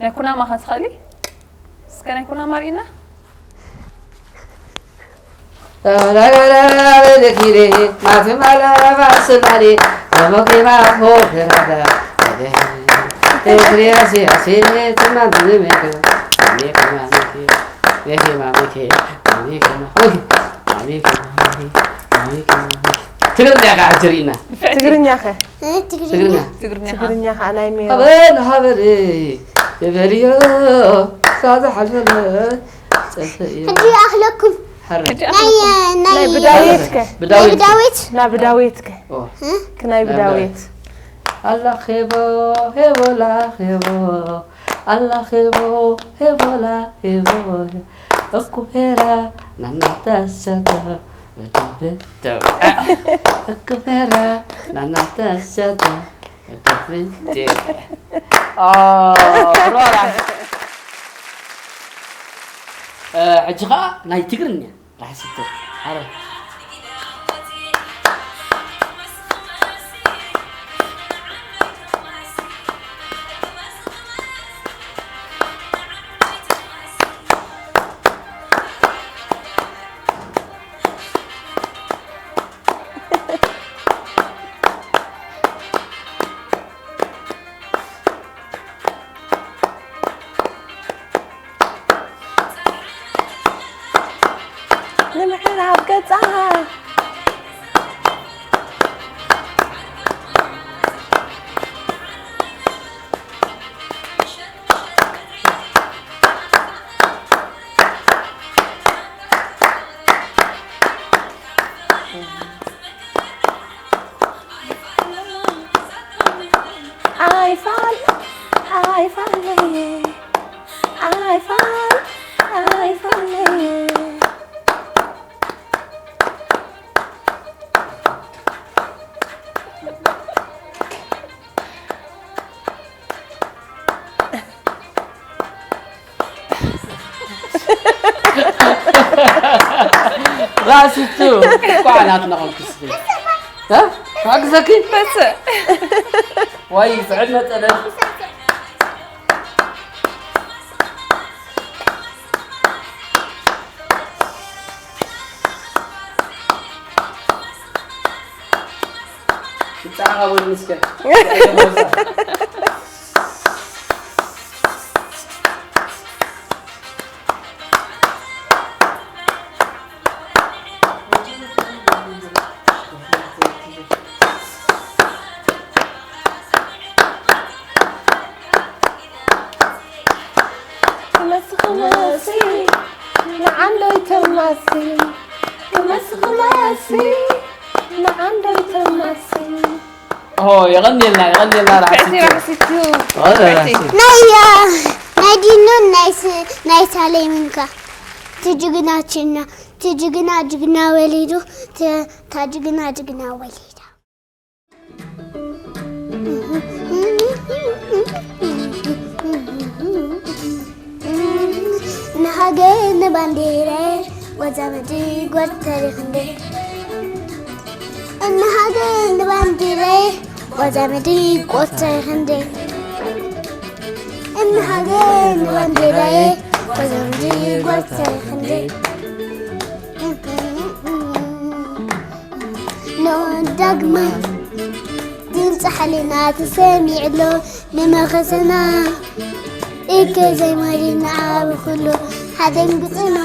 ናይ ኩናማ ኸ ትኽእሊ እስከ ናይ ኩናማ ርእይና ትግርኛ ከዓ ሕጂ ርኢና ትግርኛ ኸ ትግርኛ ትግርኛ ትግርኛ ትግርኛ ከዓ ናይ ሜሮ ሃበል ሃበል ይበልዮ ሳዛ ሓልፈለ ፀፈ እዩ ሕጂ ኣኽለኩም ሓረ ናይ ናይ ናይ ብዳዊት ከ ብዳዊት ብዳዊት ና ብዳዊት ከ ኦ፣ ክናይ ብዳዊት ኣላ ኼቦ ሄቦላ ኼቦ ኣላ ኼቦ ሄቦላ ኼቦ እኩ ሄራ ናናታሰተ እኩ ሄራ ናናታሰተ ሕጂ ኸዓ ናይ ትግርኛ ራሕስቶ ሓረ ንምሕራብ ገጻ ራእሲቱ እኳ ናትና ኾንኩ እስኺ። እ? ክሕግዘኪ? በስ። ዋይ፣ ስዕድ መጠነ። ይጻሓ ወድ ምስከ። ክመስኽ መሲ ንዓንዶይ ተማሲ፣ ክመስኽ መሲ ንዓንዶይ ተማሲ። ኦ፣ የቐንየልና፣ የቐንየልና ራእሲቱ። ራእሲቱ። ኦ፣ ራእሲቱ። ናይ፣ ያ፣ ናይ ዲኑን ናይ ስ-፣ ናይ ሳሌምንካ። ትጅግናችና፣ ትጅግና ጅግና ወሊዱ፣ ተ-፣ ታጅግና ጅግና ወሊዳ። ንሃገር ንባንዲረ ወዛ ምድሪ ጎተሪ ክንደይ። ንሃገር ንባንዲረ ወዛ ምድሪ ጎተሪ ክንደይ። ንሃገር ንባንዲረ ወዛ ምድሪ ጎተሪ ክንደይ። ኖ ዳግማይ ድምፂ ሓይልና ተሰሚዕሎ ንመኸሰና እከ ዘይማሪና ዓቢ ኩሉ ሓደንግፅና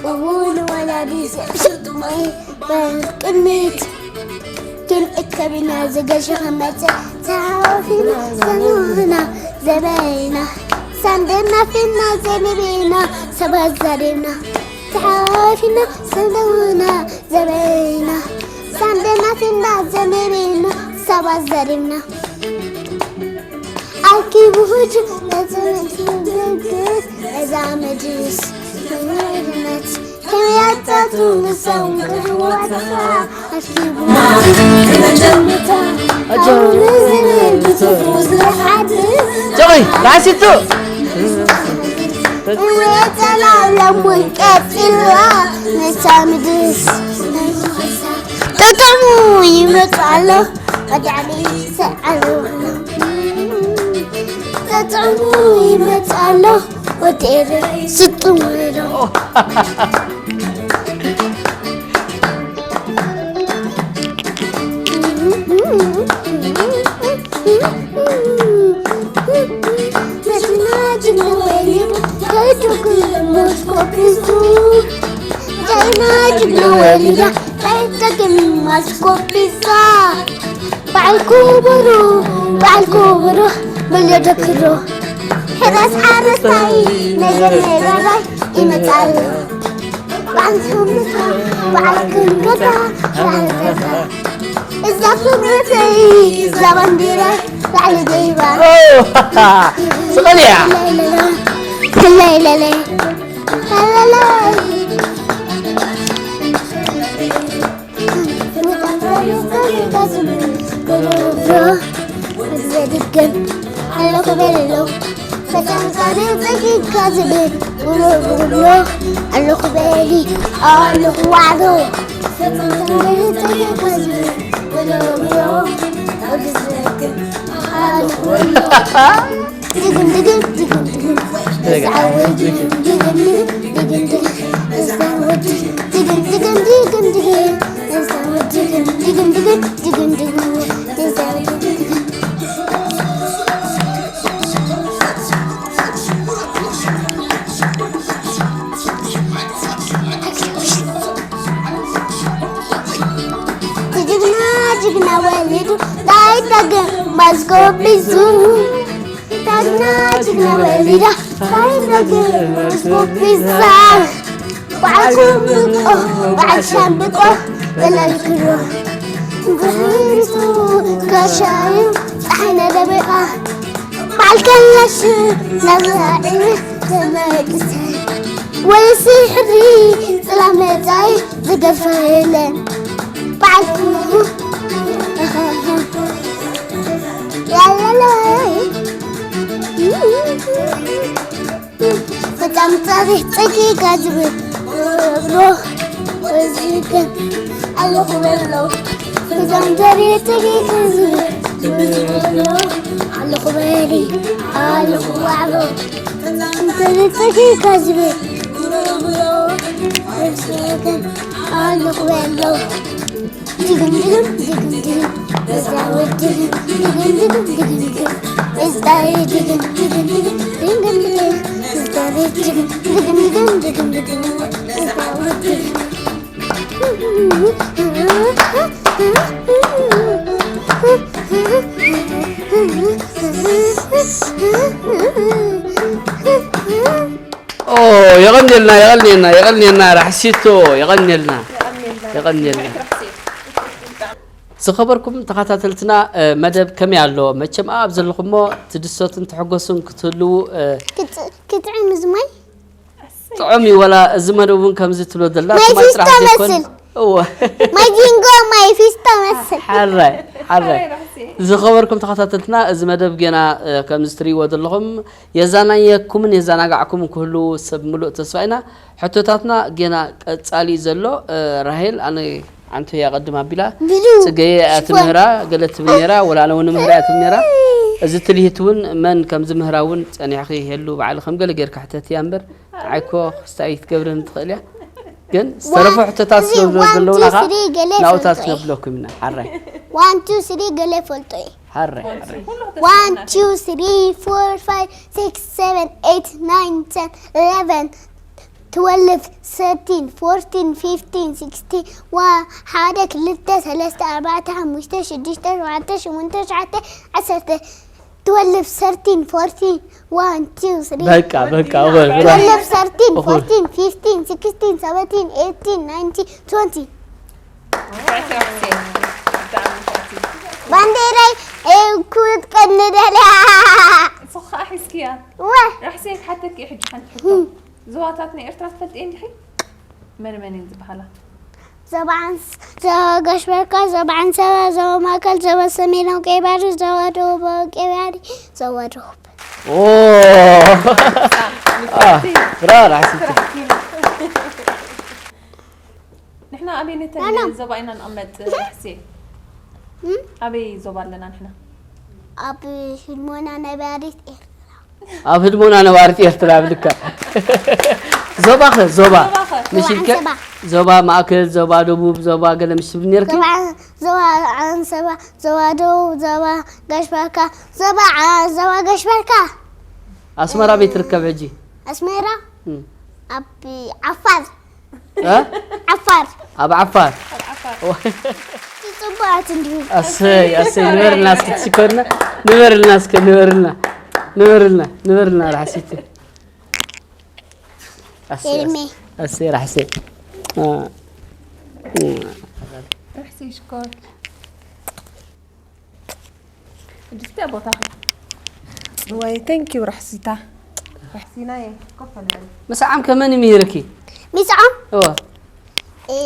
እዉ ንወላዲ ስጡማይ በቅሚት ክንእከብና ዝገሸ ከመፀ ተሃዋፊና ሰንሆና ዘበይና ሳንደና ፊና ዘንቤና ሰባት ዛዴና ተሓዋፊና ሰንደውና ዘበይና ሳንደና ፊና ዘንቤና ሰባት ዛዴና ኣኪቡ ሁጅ ነዘመንትን ድግስ እዛ መጅልስ መሪነት ከመያታቱ ንሰውን ክህዋትካ ኣኪቡ ጆይ ራሲቱ ወተላለም ቀጽላ ንሳ ምድስ ተጠሙ ይመጽ ኣሎ ኣዳዕሊ ሰዓሉ ተጠሙ ይመጽ ኣሎ ወቴረ ስጥሙ ኢሎ ጀግና ጅግና ወሊዱ ከድርጉ ሞት ኮፊሱ ጀግና ጅግና ወሊዳ ከይጠቅም ማስኮፊሳ በዓል ክቡሩ በዓል ክቡሩ በልዮ ደክሮ ሕራስ ሓረስታይ ነገር ነጋዳይ ይመጻሉ በዓል ክምታ በዓል ክንገታ በዓል ገታ እዛ ክብረተይ እዛ ባንዲራ በዓል ገይባ ስቐልያ ለለለ ለለለ ለለለ ዘድገም ኣለኹ በሎ ፈተንካሪ ጸጊካ ዝብል ብሎ ብሎ ኣለኹ በሊ ኣለኹ ዋዕዶ ፈተንካሪ ጸጊካ ዝብል ብሎ ብሎ ወግዘግም ኣለኹ በሎ ድግም ድግም ድግም ድግም እዛ ወዲ ድግም ድግም ድግም ድግም እዛ ወዲ ድግም ድግም ድግም ድግም እዛ ወዲ ድግም ድግም ድግም ድግም ድግም እዛ ወዲ ድግም ጅግና ጅግና ወሊዱ ዳይዳግም ማስኮቢሱ ዳግና ጅግና ወሊዳ ዳይዳግም ማስኮቢሳ በዓል ኮምብቆ በዓል ሻምብቆ በለልክሮ ብሕሪቱ ከሻዩ ፀሓይ ነደበቃ በዓል ከላሽ ነብራዒ ወይ ስሕሪ ጽላመታይ ዝገድፋ የለን። በዓል ላላላይ። ፈጻም ጸሪሕ ጸቂቃ ዝብል ሮ ወዝገን ኣለኹ በሎ። ፈጻም ጸሪሕ ጸቂቃ ዝብል ሮ ኣለኹ በሊ ኣለኹ ዋዕሎ። ፈጻም ጸቂቃ ዝብል ሮ ወዝገን ኣለኹ በሎ። ድግም ድግም ድግም ድግም እዛ ወድግም ድግም ድግም ድግም ድግም እዛ ድግም ድግም ድግም ድግም ድግም እዛ ድግም ድግም ድግም ድግም እዛ ወድግም። ኦ የቐንየልና የቐንየልና የቐንየልና ራሕሲቶ የቐንየልና የቐንየልና። ዝኸበርኩም ተኸታተልትና፣ መደብ ከመይ ኣሎ? መቸም ኣብ ዘለኹሞ ትድሰቱን ትሕጎሱን ክትህልዉ። ክጥዕም እዚ ማይ። ጥዑም እዩ። ወላ እዚ መደብ እውን ከምዚ ትብሎ ዘላ ማይ ጥራሕ ዘይኮን። እወ። ማይ ጂንጎ ማይ ፊስቶ መስል። ሓራይ ሓራይ። ዝኸበርኩም ተኸታተልትና፣ እዚ መደብ ጌና ከምዚ ትርእይዎ ዘለኹም የዛናየኩምን የዛናጋዕኩምን ክህልዉ ሰብ ምሉእ ተስፋ ኢና። ሕቶታትና ጌና ቀጻሊ እዩ ዘሎ። ራሄል፣ ኣነ ኣንቱ እያ ቀድም ኣቢላ። ጽገየ እያ ትምህራ፣ ገለ ትብል ነይራ፣ ወላ ኣነ እውን ምህራ እያ ትብል ነይራ። እዚ ትልሂት እውን መን ከም ዝምህራ እውን ጸኒሕኺ የሉ፣ ባዕሊ ከም ገለ ጌርካ ሕተትያ እምበር፣ ንዓይ እኮ ክስታይ ክትገብረኒ ትኽእል እያ። ግን ዝተረፉ ሕቶታት ስለ ዘለዉና ኸዓ ናብኡ ታትነብለኩም ኢና። ሓራይ። ዋን ቱ ስሪ ገለ ፈልጦ እየ። ሓራይ ሓራይ። ዋን ቱ ስሪ ፎር ፋይቭ ሲክስ ሰቨን ኤይት ናይን ተን ኢለቨን ትወልቭ ሰርቲን ፎርቲን ፊፍቲን ሲክስቲን ዋ ሓደ ክልተ ሰለስተ ኣርባዕተ ሓሙሽተ ሽዱሽተ ሸውዓተ ሸሞንተ ትሽዓተ ዓሰርተ ትወልቭ ሰርቲን ፎርቲን ዋን ቱ ስሪ በቃ በቃ እወ ብራ። ትወልቭ ሰርቲን ፎርቲን ፊፍቲን ሲክስቲን ሰቨንቲን ኤይቲን ናይንቲን ትወንቲ ባንዴራይ ክትቀንደል እያ። ንስኻ ሒዝክያ። እወ ራሕሰይ ክሓተኪ ሕጂ ሓንቲ ሕቶ። ዞባታት ናይ ኤርትራ ትፈልጥየን ዲኺ? መን መን እየን ዝበሃላ? ዞባ ዓንስ ዞባ ጋሽ በርካ ዞባ ዓንሰባ ዞባ ማእከል ዞባ ሰሜናዊ ቀይ ባሕሪ ዞባ ደቡባዊ ቀይ ባሕሪ ዞባ ደቡብ። ኦ ብራራ ሓሲብቲ ንሕና ኣበይ ነተን ዞባ ኢና ንቕመጥ? ራሕሲ ኣበይ ዞባ ኣለና ንሕና? ኣብ ህድሞና ነባሪት ኤርትራ። ኣብ ህድሞና ነባሪት ኤርትራ ብልካ ዞባኸ ዞባ ምሽልከ ዞባ ማእከል ዞባ ደቡብ ዞባ ገለ ምሽ ትብል ነርኪ። ዞባ ዓንሰባ ዞባ ደቡብ ዞባ ጋሽ ባርካ ዞባ ዓ- ዞባ ጋሽ ባርካ። ኣስመራ ቤት ትርከብ ሕጂ። ኣስመራ ኣብ ዓፋር እ? ዓፋር ኣብ ዓፋር ኣብ ዓፋር ጽቡቓት እንዲሁ ኣሰይ ኣሰይ ንበርልና እስኪ ትሽኮርና ንበርልና እስኪ ንበርልና ንበርልና ንበርልና ራሕሲቲ ኣሰይ ኤርሜ። ኣሰይ ራሕሲ እ፣ እ። ራሕሲ ሽኮር ሕጂ እስቲ ኣብ ቦታኺ ዋይ thank you ራሕሲታ ራሕሲናየ ኮፍ ንበል ምስዓም ከመን ይምህርኪ ሚስዖም እወ እ፣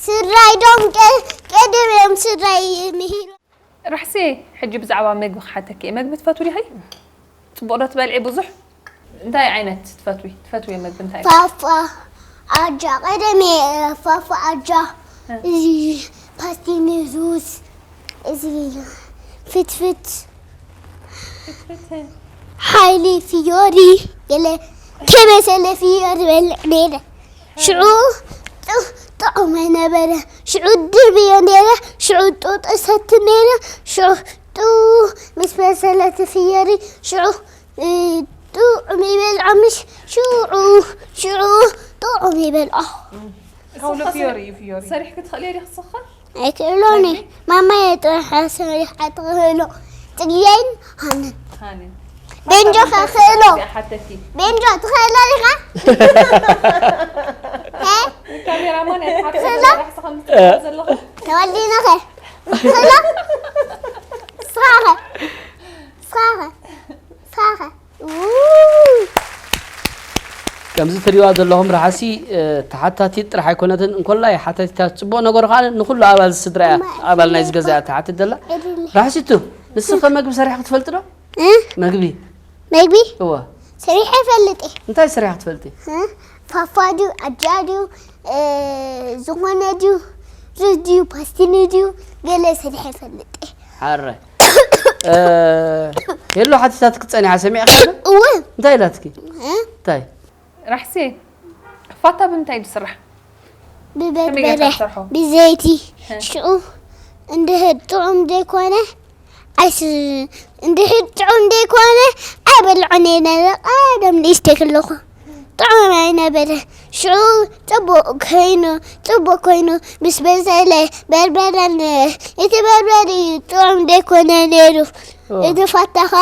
ስራይ ዶም ቀ- ቀደም እዮም ስራይ ምሂሩ ራሕሲ ሕጂ ብዛዕባ መግቢ ክሓተኪ እየ መግቢ ትፈትዊ ዲኺ ጽቡቕ ዶ ትበልዒ ብዙሕ እንታይ ዓይነት ትፈትዊ ትፈትዊ መግቢ እንታይ እዩ? ፋፋ ኣጃ ቀደም እየ ፋፋ ኣጃ እዚ ፓስቲኒ ሩዝ እዚ ፍትፍት ሓይሊ ፍዮሪ ገለ ከበሰለ ፍዮሪ በልዕ ነይረ ሽዑ ጥ- ጥዑም ኣይነበረ ሽዑ ድርብዮ ነይረ ሽዑ ጡጥ እሰቲ ነይረ ሽዑ ጡ ምስ በሰለት ፍዮሪ ሽዑ እ፣ ጥዑም ይበልዖ ምሽ ሽዑ ሽዑ ጥዑም ይበልዖ ከውሎ ፍዮሪ እዩ ፍዮሪ ሰሪሕኪ ትኽእልዮ ዲኺ ንስኺ? ኣይክእሎን እየ ማማየ ጥራሕ ሰሪሓ ትኽእሎ ጽግየይን ሃንን ሃኒ ቤንጆ ከ ክእሎ እዚኣ ሓተኪ ቤንጆ ትኽእሎ ዲኻ ሄ ካሜራማን እያ ትሓብስ ክእሎ ዘላ ራሕሲ ከም ትጥምቶ ዘለኹ ተወሊድና ኸ ክእሎ ስኻ ኸ ስኻ ኸ ስኻ ኸ ው ከምዚ ትሪእዋ ዘለኹም ራሕሲ፣ እ፣ ተሓታቲት ጥራሕ ኣይኮነትን፣ እንኮላይ ሓታቲታ ጽቡቕ ነገሩ ከኣ ንኹሉ ኣባል ስድራ እያ፣ ኣባል ናይዚ ገዛ እያ ትሓትት ዘላ። ራሕሲቱ፣ ንስኺ ከ መግቢ ሰሪሕኺ ትፈልጢ ዶ? እ? መግቢ? መግቢ? እወ። ሰሪሐ እፈልጥ እየ። እንታይ ሰሪሕኺ ትፈልጢ? እ? ፋፋ ድዩ፣ ኣጃ ድዩ፣ እ፣ ዝኾነ ድዩ፣ ሩዝ ድዩ፣ ፓስቲኒ ድዩ፣ ገለ ሰሪሐ እፈልጥ እየ። ሓረ። እ፣ ሄሎ ሓቲታትኪ ጸኒሓ ሰሚዕካ ዶ? እወ። እንታይ ኢላትኪ? እ? እንታይ? ራሕሲ፣ ፋታ ብምንታይ እዩ ዝስራሕ? ከመይ ጌርካ ብበርበረ፣ ትሰርሖ? ብዘይቲ፣ እ። ሽዑ እንድሕር ጥዑም ዘይኮነ፣ ኣይስ-፣ እንድሕር ጥዑም ዘይኮነ፣ ኣይበልዖን እየ ነይረ፣ ቀደም ንእሽተይ ከለኹ። ጥዑም ኣይነበረ። ሽዑ ጽቡቕ ኮይኑ፣ ጽቡቕ ኮይኑ ምስ በሰለ፣ በርበረን፣ እቲ በርበረ እዩ ጥዑም ዘይኮነ ነይሩ። ኦ። እቲ ፋታኻ፣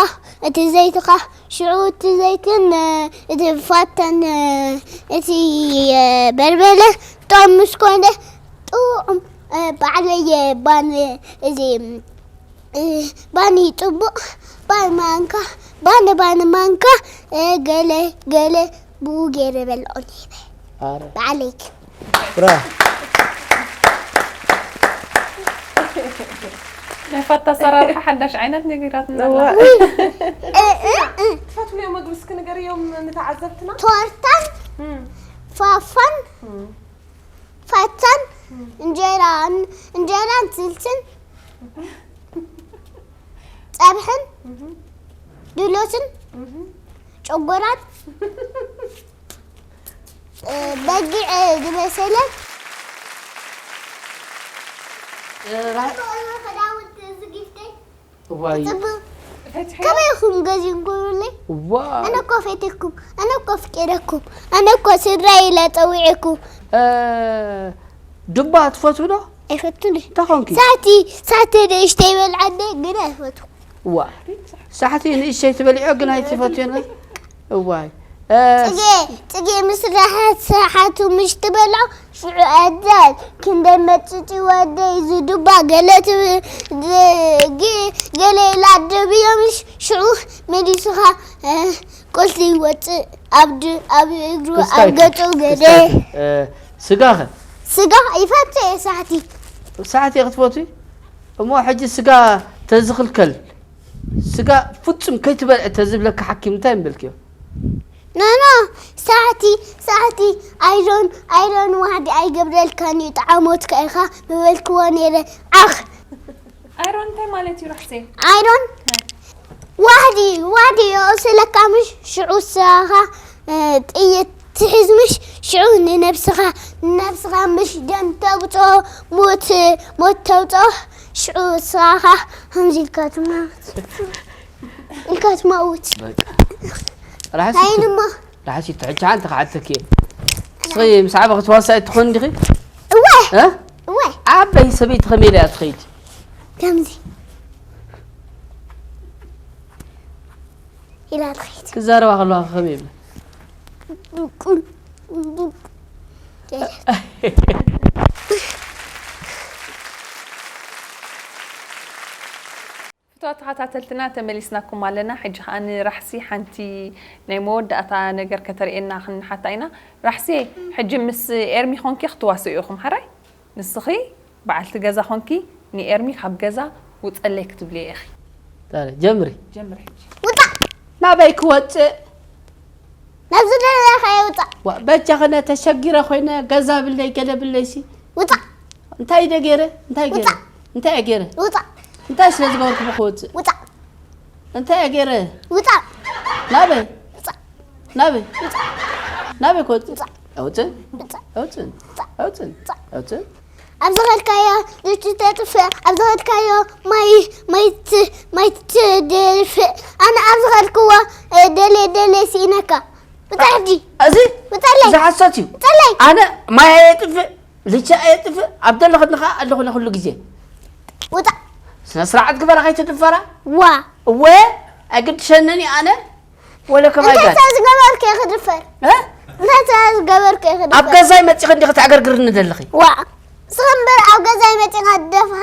እቲ ዘይትኻ፣ ሽዑ እቲ ዘይትን፣ እቲ ፋታን፣ እቲ በርበረ ጥዑም ምስ ኮነ፣ ጥዑም፣ ባዕለይ ባን፣ እዚ፣ ባኒ ጽቡቕ፣ ባን ማንካ፣ ባኒ፣ ባኒ ማንካ፣ ገለ፣ ገለ ብኡ ገይረ በልዖ ነይረ። ኣረ። ባዕለይ። ብራ። ናይ ፋታ ኣሰራርሓ ሓዳሽ ዓይነት ነጊራትና ኣላ። እዋ። እ፣ እ፣ እ። ትፈትውዮ መግቢ እስኪ ንገርዮም ንተዓዘብትና። ቶርታን እም። ፋፋን እም። ፋታን እም። እንጀራን፣ እንጀራን ስልስን እም። ጸብሕን እም። ድሎትን እም። ጨጎራን እ፣ በጊዕ፣ እ፣ ዝበሰለ። እ፣ ራ-፣ ክዳውንቲ ዝግፍተይ። እዋይ። ጽቡቕ። ፈትሐ። ከመይ ኢኹም ገዚእኩም ክብሉለይ? እዋ። ኣነ እኮ ፈትየኩም፣ ኣነ እኮ ኣፍቂረኩም፣ ኣነ እኮ ስድራይ ኢለ ጸዊዐኩም። እ፣ ዱባ ትፈትዉ ዶ? ኣይፈቱን። እንታይ ኾንኪ? ሳቲ፣ ሳቲ ንእሽተይ ይበልዓኒ፣ ግን ኣይፈቱ። እዋ። ሳሕቲ ንእሽተይ ትበልዕዮ ግን ኣይትፈትዮን ወይ? እዋይ። እ፣ ጽጌ፣ ጽጌ ምስ ራሕሲ ሰሓቱ ምሽ ትበልዖ፣ ሽዑ ኣዳል ክንደይ መጽጽ ወደይ ዝዱባ ገለ ትብ-፣ ግ-፣ ገለ ኢላ ደብዮ ምሽ፣ ሽዑ መሊስኻ፣ እ፣ ቁስሊ ይወጽእ፣ ኣብ ድ-፣ ኣብ እግሩ፣ ኣብ ተስፋይ፣ ገጹ ገለ። ተስፋይ፣ እ፣ ስጋኸ? ስጋ ይፈትሕ እየ ሳሕቲ። ሳሕቲ ክትፈትዊ? እሞ ሕጂ ስጋ ተዝኽልከል፣ ስጋ ፍጹም ከይትበልዕ ተዝብለካ ሓኪም እንታይ ምበልክዮ? ኖ፣ ኖ፣ ሳሕቲ፣ ሳሕቲ፣ ኣይሮን፣ ኣይሮን ዋሕዲ ኣይገብረልካን እዩ፣ ጠዓሞትካ ኢኻ ምበልክዎ ነይረ። ዓኽ። ኣይሮን እንታይ ማለት እዩ ራሕሲ? ኣይሮን ዋሕዲ፣ ዋሕዲ የቑስለካ ምሽ? ሽዑ ስራኻ፣ እ፣ ጥይት ትሕዝ ምሽ? ሽዑ ንነብስኻ፣ ንነብስኻ ምሽ ደም ተውፅኦ፣ ሞት፣ ሞት ተውፅኦ። ሽዑ ስራኻ ከምዚ ኢልካ ትመውት። ኢልካ ትመውት። በቃ። ራሕሲ ኣይንሞ። ራሕሲ ትሕጂ ሓንቲ ክሓተኪ እየ። ንስኺ ምስ ዓበኺ ትዋሳኢ ትኾኒ ዲኺ? እወ። እ? እወ። ዓበይ ሰበይቲ ከመይ ኢላ እያ ትኸይድ? ከምዚ ኢላ ትኸይድ። ክዛረባ ከለዋ ከመይ ይብላ? ፍቱዋት ተኸታተልትና ተመሊስናኩም ኣለና። ሕጂ ኸኣ ንራሕሲ ሓንቲ ናይ መወዳእታ ነገር ከተርእየና ክንሓታ ኢና። ራሕሲ፣ ሕጂ ምስ ኤርሚ ኾንኪ ክትዋስኡ ኢኹም፣ ሓራይ? ንስኺ በዓልቲ ገዛ ኾንኪ ንኤርሚ ካብ ገዛ ውጸለይ ክትብልዮ ኢኺ። ዛሬ ጀምሪ። ጀምሪ ሕጂ። ውጻእ! ናበይ ክወጽእ? ናብ ዝደለኻዮ ውጻእ! ዋ፣ በጃኺ፣ ነ ተሸጊረ ኮይነ ገዛ ብለይ ገለ ብለይሲ። ውጻእ! እንታይ ኢደ ገይረ? እንታይ ገይረ? ውጻእ! እንታይ እየ ገይረ? ውጻእ! እንታይ ስለ ዝገበርኩ ክወጽእ? ውጻእ! እንታይ እየ ገይረ? ውጻእ! ናበይ? ውጻእ! ናበይ? ውጻእ! ናበይ ክወጽእ? ውጻእ! ኣውጽእ! ውጻእ! ኣውጽእ! ውጻእ! ኣውጽእ! ውጻእ! ኣውጽእ! ኣብ ዝኸድካዮ ልጅ ተጥፍእ፣ ኣብ ዝኸድካዮ ማይ፣ ማይ ት-፣ ማይ ትደፍእ። ኣነ ኣብ ዝኸድክዎ፣ እ፣ ደልየ ደልየ ስኢነካ። ውጻእ ሕጂ። እዚ ውጻለይ። እዚ ሓሶት እዩ። ውጻለይ። ኣነ ማይ ኣየጥፍእ፣ ልጅ ኣየጥፍእ፣ ኣብ ደለኹ ንኻ ኣለኹ ንኹሉ ግዜ። ውጻእ። ስነ ስርዓት ግበራ ከይትድፈራ። ዋ። እወ፣ ኣይግድሸንን እዩ ኣነ። ወለ ከማይ እንታይ ጋር። ስለ ዝገበርኩ እየ ክድፈር? እ? እንታይ ስለ ዝገበርኩ እየ ክድፈር? ኣብ ገዛይ መጺኺ እንዲኺ ተዕገርግርኒ ዘለኺ? ዋ፣ ንስኺ እምበር ኣብ ገዛይ መጺኻ ደፍ-፣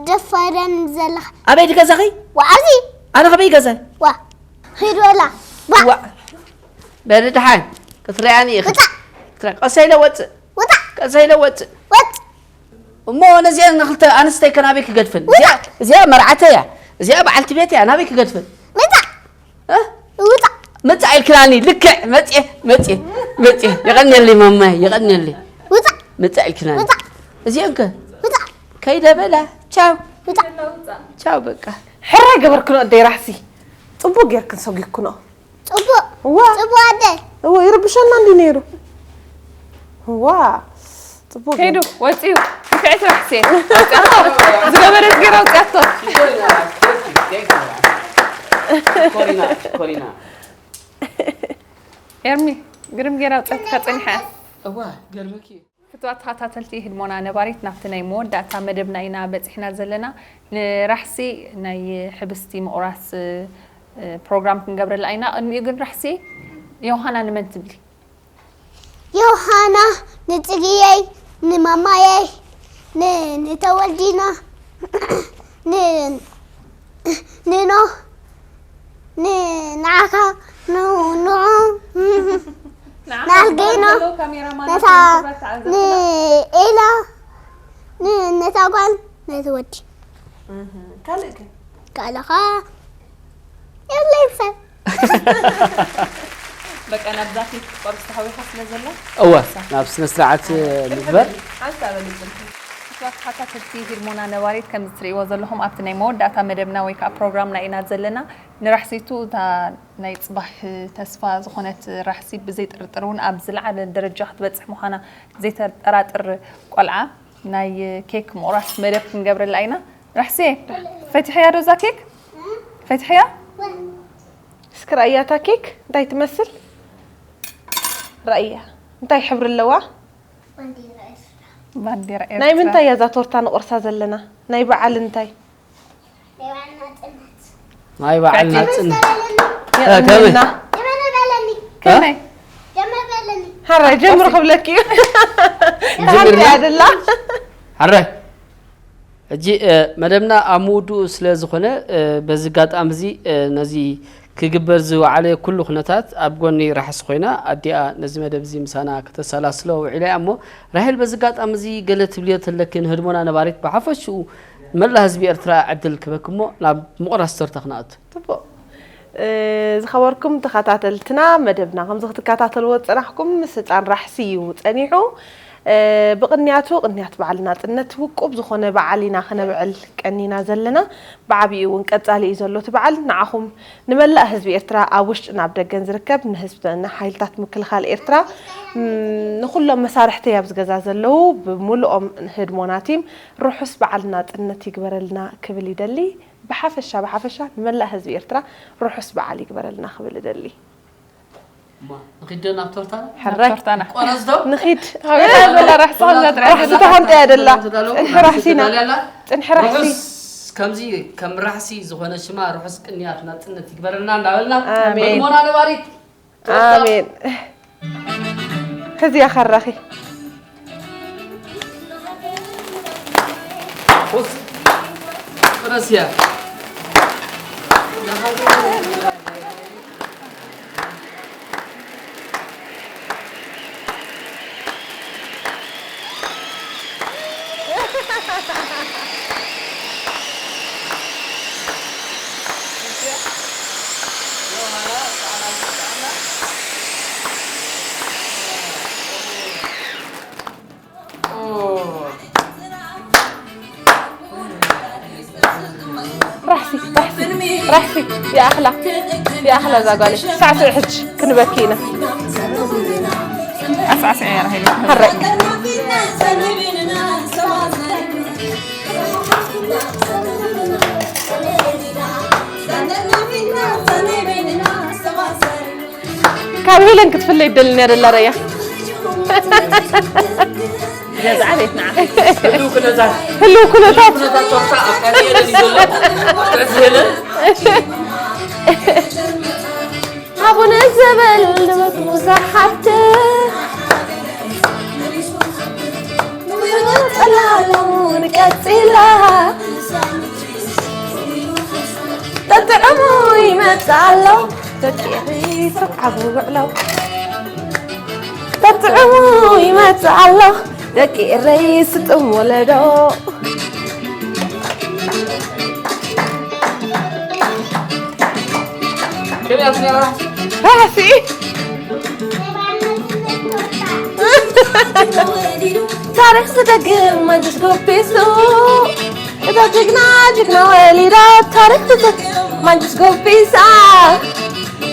ደፋረኒ ዘለኻ። ኣበይ ድዩ ገዛኺ? ዋ፣ ኣብዚ። ኣነ ከመይ ገዛይ? ዋ፣ ኺድ ወላ። ዋ። ዋ። በሊ ደሓን። ክትሪኣኒ ኢኺ። ክትሪኣ-፣ ቀስ ኢለ ወፅእ። ቀስ ኢለ ወፅእ። እሞ ነዚኣ ንክልተ ኣንስተይ ከናበይ ክገድፈን? እዚኣ፣ እዚኣ መርዓተይ እያ። እዚኣ በዓልቲ ቤት እያ። ናበይ ክገድፈን? እ? ምጻእ ኢልክናኒ። ልክዕ መጽየ፣ መጽየ፣ መጽየ። የቐንየለይ ማማይ፣ የቐንየለይ። ምጻእ ኢልክናኒ። እዚአን ከ? ከይደ በላ። ቻው። ቻው በቃ። ሕራይ ገበርክኖ ኣደይ ራሕሲ። ጽቡቅ ጌርክን ሰጒግክኖ። ጽቡቅ። እዋ። ጽቡቅ ኣደ። እዋ፣ ይርብሸና እንዲ ነይሩ። እዋ። ጽቡቅ ከይዱ፣ ጌርክ። ወጺኡ። ንፍዕቲ ራሕሲ። ዝገበረት ገይራ ኣውጽኣቶ። ኮሪና፣ ኮሪና። ኤርሚ፣ ግርም ገይራ ኣውጽኣትካ ጸኒሓ። እዋ፣ ገርመኪ። ፍቱዋት ተኸታተልቲ ህድሞና ነባሪት፣ ናብቲ ናይ መወዳእታ መደብና ኢና በጺሕና ዘለና። ንራሕሲ ናይ ሕብስቲ ምቑራስ፣ እ፣ ፕሮግራም ክንገብረላ ኢና። ቅድሚኡ ግን ራሕሲ፣ ዮሃና ንመን ትብሊ? ዮሃና፣ ንጽግየይ፣ ንማማየይ፣ ን-፣ ንተወልዲና፣ ን-፣ ንኖ፣ ን-፣ ንዓኻ፣ ን-፣ ንዑ፣ ንዓኻ ንኣልጌኖ፣ ዘለዉ ካሜራማናት ነታ፣ ንክብረት ተዓዘብትና። ንኤላ፣ ን-፣ ነታ ጓል፣ ነቲ ወዲ። እህ፣ ካልእ ከ? ካልእ ኸ የብለይን ሰብ። በቃ ናብዛ ኬክ ክትቆርስ ተሃዊኻ ስለ ዘላ፣ እወ፣ ሓንሳብ። ናብ ስነ ስርዓት ኣረ፣ ንግበር። ሓንሳብ በሊ ጽንሒ። ክቡራት ተኸታተልቲ ሂድሞና ነባሪት፣ ከም እትርእይዎ ዘለኹም ኣብቲ ናይ መወዳእታ መደብና ወይ ከዓ ፕሮግራምና ኢና ዘለና። ንራሕሲቱ እታ ናይ ጽባሕ ተስፋ ዝኾነት ራሕሲ ብዘይ ጥርጥር እውን ኣብ ዝለዓለ ደረጃ ክትበጽሕ ምዃና ዘይተጠራጥር ቆልዓ ናይ ኬክ ምቑራስ መደብ ክንገብረላ ኢና። ራሕሲ፣ ፈቲሕያ ዶ እዛ ኬክ? ፈቲሕያ? እስኪ ራእያ እታ ኬክ እንታይ ትመስል? ራእያ። እንታይ ሕብሪ ኣለዋ? ባንዴራ ኤርትራ። ባንዴራ ናይ ኤርትራ። ምንታይ እያ እዛ ቶርታ ንቑርሳ ዘለና? ናይ በዓል እንታይ? ናይ በዓል ናጽነት። ናይ በዓል ናጽነት። እ፣ ከመይ? የቐንየልና። ጀመር በለኒ። ከመይ? ጀመር በለኒ። ሓራይ ጀምር ክብለኪ እዩ። ጀምር ተሃንጢ በል። ኣደላ። ሓራይ። ሕጂ፣ እ፣ መደብና ኣብ ምውድኡ ስለ ዝኾነ፣ እ፣ በዚ ኣጋጣሚ እዚ፣ እ፣ ነዚ ክግበር ዝወዓለ ኩሉ ኩነታት ኣብ ጎኒ ራሕሲ ኮይና ኣዲኣ ነዚ መደብ እዚ ምሳና ከተሰላስሎ ውዒላ እያ። እሞ ራሄል፣ በዚ ኣጋጣሚ እዚ ገለ ትብልዮ ተለኪ ንህድሞና ነባሪት ብሓፈሽኡ መላእ ህዝቢ ኤርትራ ዕድል ክበኪ እሞ ናብ ምቑራስ ቶርታ ክንኣቱ። ጽቡቕ። እ፣ ዝኸበርኩም ተኸታተልትና፣ መደብና ከምዚ ክትከታተልዎ ዝጸናሕኩም ምስ ህጻን ራሕሲ እዩ ጸኒሑ። እ፣ ብቕንያቱ ቅንያት በዓል ናጽነት ውቁብ ዝኾነ በዓል ኢና ከነብዕል ቀኒና ዘለና። ብዓቢኡ እውን ቀጻሊ እዩ ዘሎ እቲ በዓል። ንዓኹም ንመላእ ህዝቢ ኤርትራ ኣብ ውሽጥን ኣብ ደገን ዝርከብ ንህዝቢ፣ ንሓይልታት ምክልኻል ኤርትራ፣ ም፣ ንኹሎም መሳርሕተይ ኣብዚ ገዛ ዘለዉ ብምሉኦም ህድሞና ቲም ርሑስ በዓል ናጽነት ይግበረልና ክብል ይደሊ። ብሓፈሻ፣ ብሓፈሻ ንመላእ ህዝቢ ኤርትራ ርሑስ በዓል ይግበረልና ክብል እደሊ። እማ፣ ንኺድ ዶ ናብ ቶርታና? ሕራይ። ቶርታና። ቆረስ ዶ? ንኺድ። ሃገር ዘላ ራሕሲ ከምዛ ጥራይ ራሕሲ ዘላ። ተሃንጠያ ደላ። ተዳለዉ? ጽንሒ ራሕሲና። ተዳልያ ኣላ? ጽንሒ ራሕሲ። ርሑስ ከምዚ ከም ራሕሲ ዝኾነ ሽማ ርሑስ ቅንያት ናጽነት ይግበረልና እንዳበልና፣ ኣሜን። ህድሞና ነባሪት። ኣሜን። ሕዚ እያ ካራኺ። ኡፍ፣ ረስያ። ራሕሲ፣ ራሕሲ፣ ራሕሲ፣ ይኣኽላ፣ ይኣኽላ እዛ ጓለይ። ሳዕስዒ ሕጂ ክንበኪ ኢና። ኣሳዕስዒ ራሄል። ሕራይ። ካብ ሄለን ክትፍለይ ይደልን እያ ደላ ረያ። ገዛ ቤት ንዓ። ህልው ኩነታት። ህልው ኩነታት። ህልው ኩነታት ቶርታ ኣብ ካልእ ሄለን እዩ ዘሎ። ኣብ ትሕቲ ሄለን። ሃቡነ ዘበል ንበትሙ ዝሓት። ጸላሎም ንቀጽላ። ጠጥዕሙ ይመጽእ ኣሎ። ደቂ ኤሪ ሰብዓቡ ውዕለው። እሙ ይመጽእ ኣሎ ደቂ ኤረይ ስጡም ወለዶ። ራሕሲ ታሪኽ ዝደግም መንግስቲ ጎቢሱ እዛ ጅግና ጅግና ወሊዳ ታሪኽ ትጽሕፍ መንግስቲ ጎቢሳ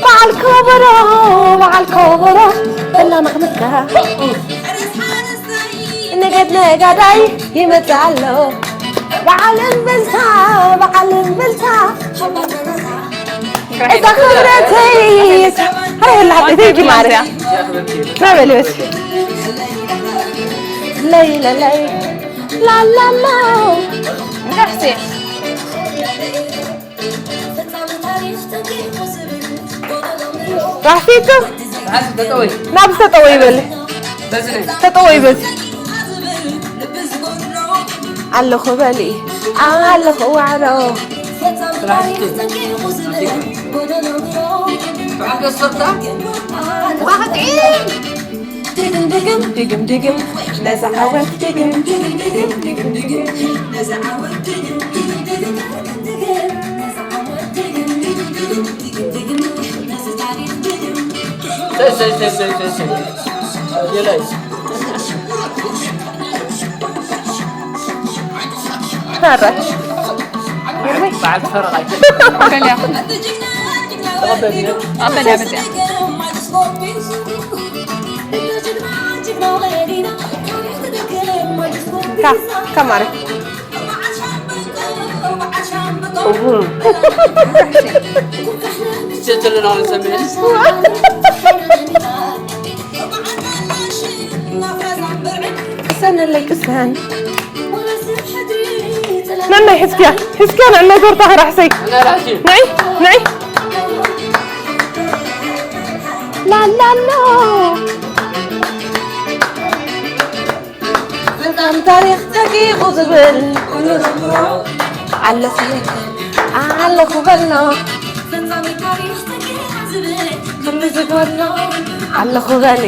በዓል ከበሮ በዓል ከበሮ በላ መኽምትካ ንገድ ነጋዳይ ይመጽእ ኣሎ በዓል እምበልታ በዓል እምበልታ እዛ ክብረተይ ሃይ ወላ ሓቀተይ ጅማረ ናበለ በስ ለይ ለለይ ላላላ ራሕሲ ራሕሲቱ ናብ ዝተጠወ ይበል ተጠወ ይበል ኣለኹ በሊ ኣለኹ ዋዕሮ ድግም ድግም ድግም ድግም ነዛ ዓወት ድግም ድግም ድግም ድግም ድግም ነዛ ዓወት ድግም ድግም ድግም ድግም ነዛ ዓወት ድግም ድግም ድግም ድግም ነዚ ታሪኽ ድግም በዓል ፈረቓይ ተቐበልኒ። ኣበል ያመፅያ ከማሪ ሸትልና ንሰምዕን ቅሰነለይ ቅሰን ነናይ ሕዝክያ ሕዝክያ ንዕናይ ዞርታ ክራሕሰይ ናይ ናይ ላላሎ ፍጻም ታሪኽ ጸቂቑ ዝብል ኩሉ ዘምሮ ኣለኹ ኣለኹ በሎ ፍጻም ታሪኽ ጸቂቑ ዝብል ኩሉ ዝጎሎ ኣለኹ በሊ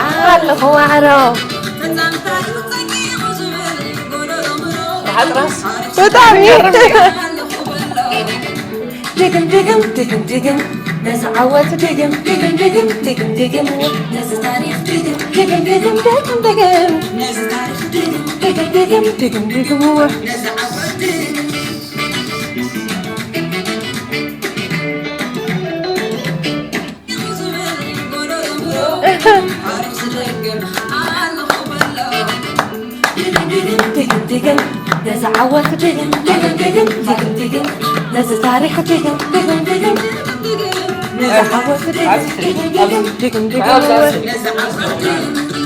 ኣለኹ ዋዕሮ ፍጻም ታሪኽ ጸቂቑ ዝብል ጎደሎ ምሮ ሓጥራስ ብጣዕሚ ድግም ድግም ድግም ድግም ነዚ ዓወት ድግም ድግም ድግም ድግም ድግም ነዚ ታሪኽ ድግም ድግም ድግም ድግም ድግም ነዚ ታሪኽ ድግም ድግም ድግም ድግም ድግም ነዚ ዓወት ድግም ድግም ድግም ነዚ ዓወት ድግም ድግም ድግም ድግም ድግም ነዚ ታሪኽ ድግም ድግም ድግም ነዚ ዓወት ድግም ድግም ድግም ድግም ድግም ነዚ ዓወት ድግም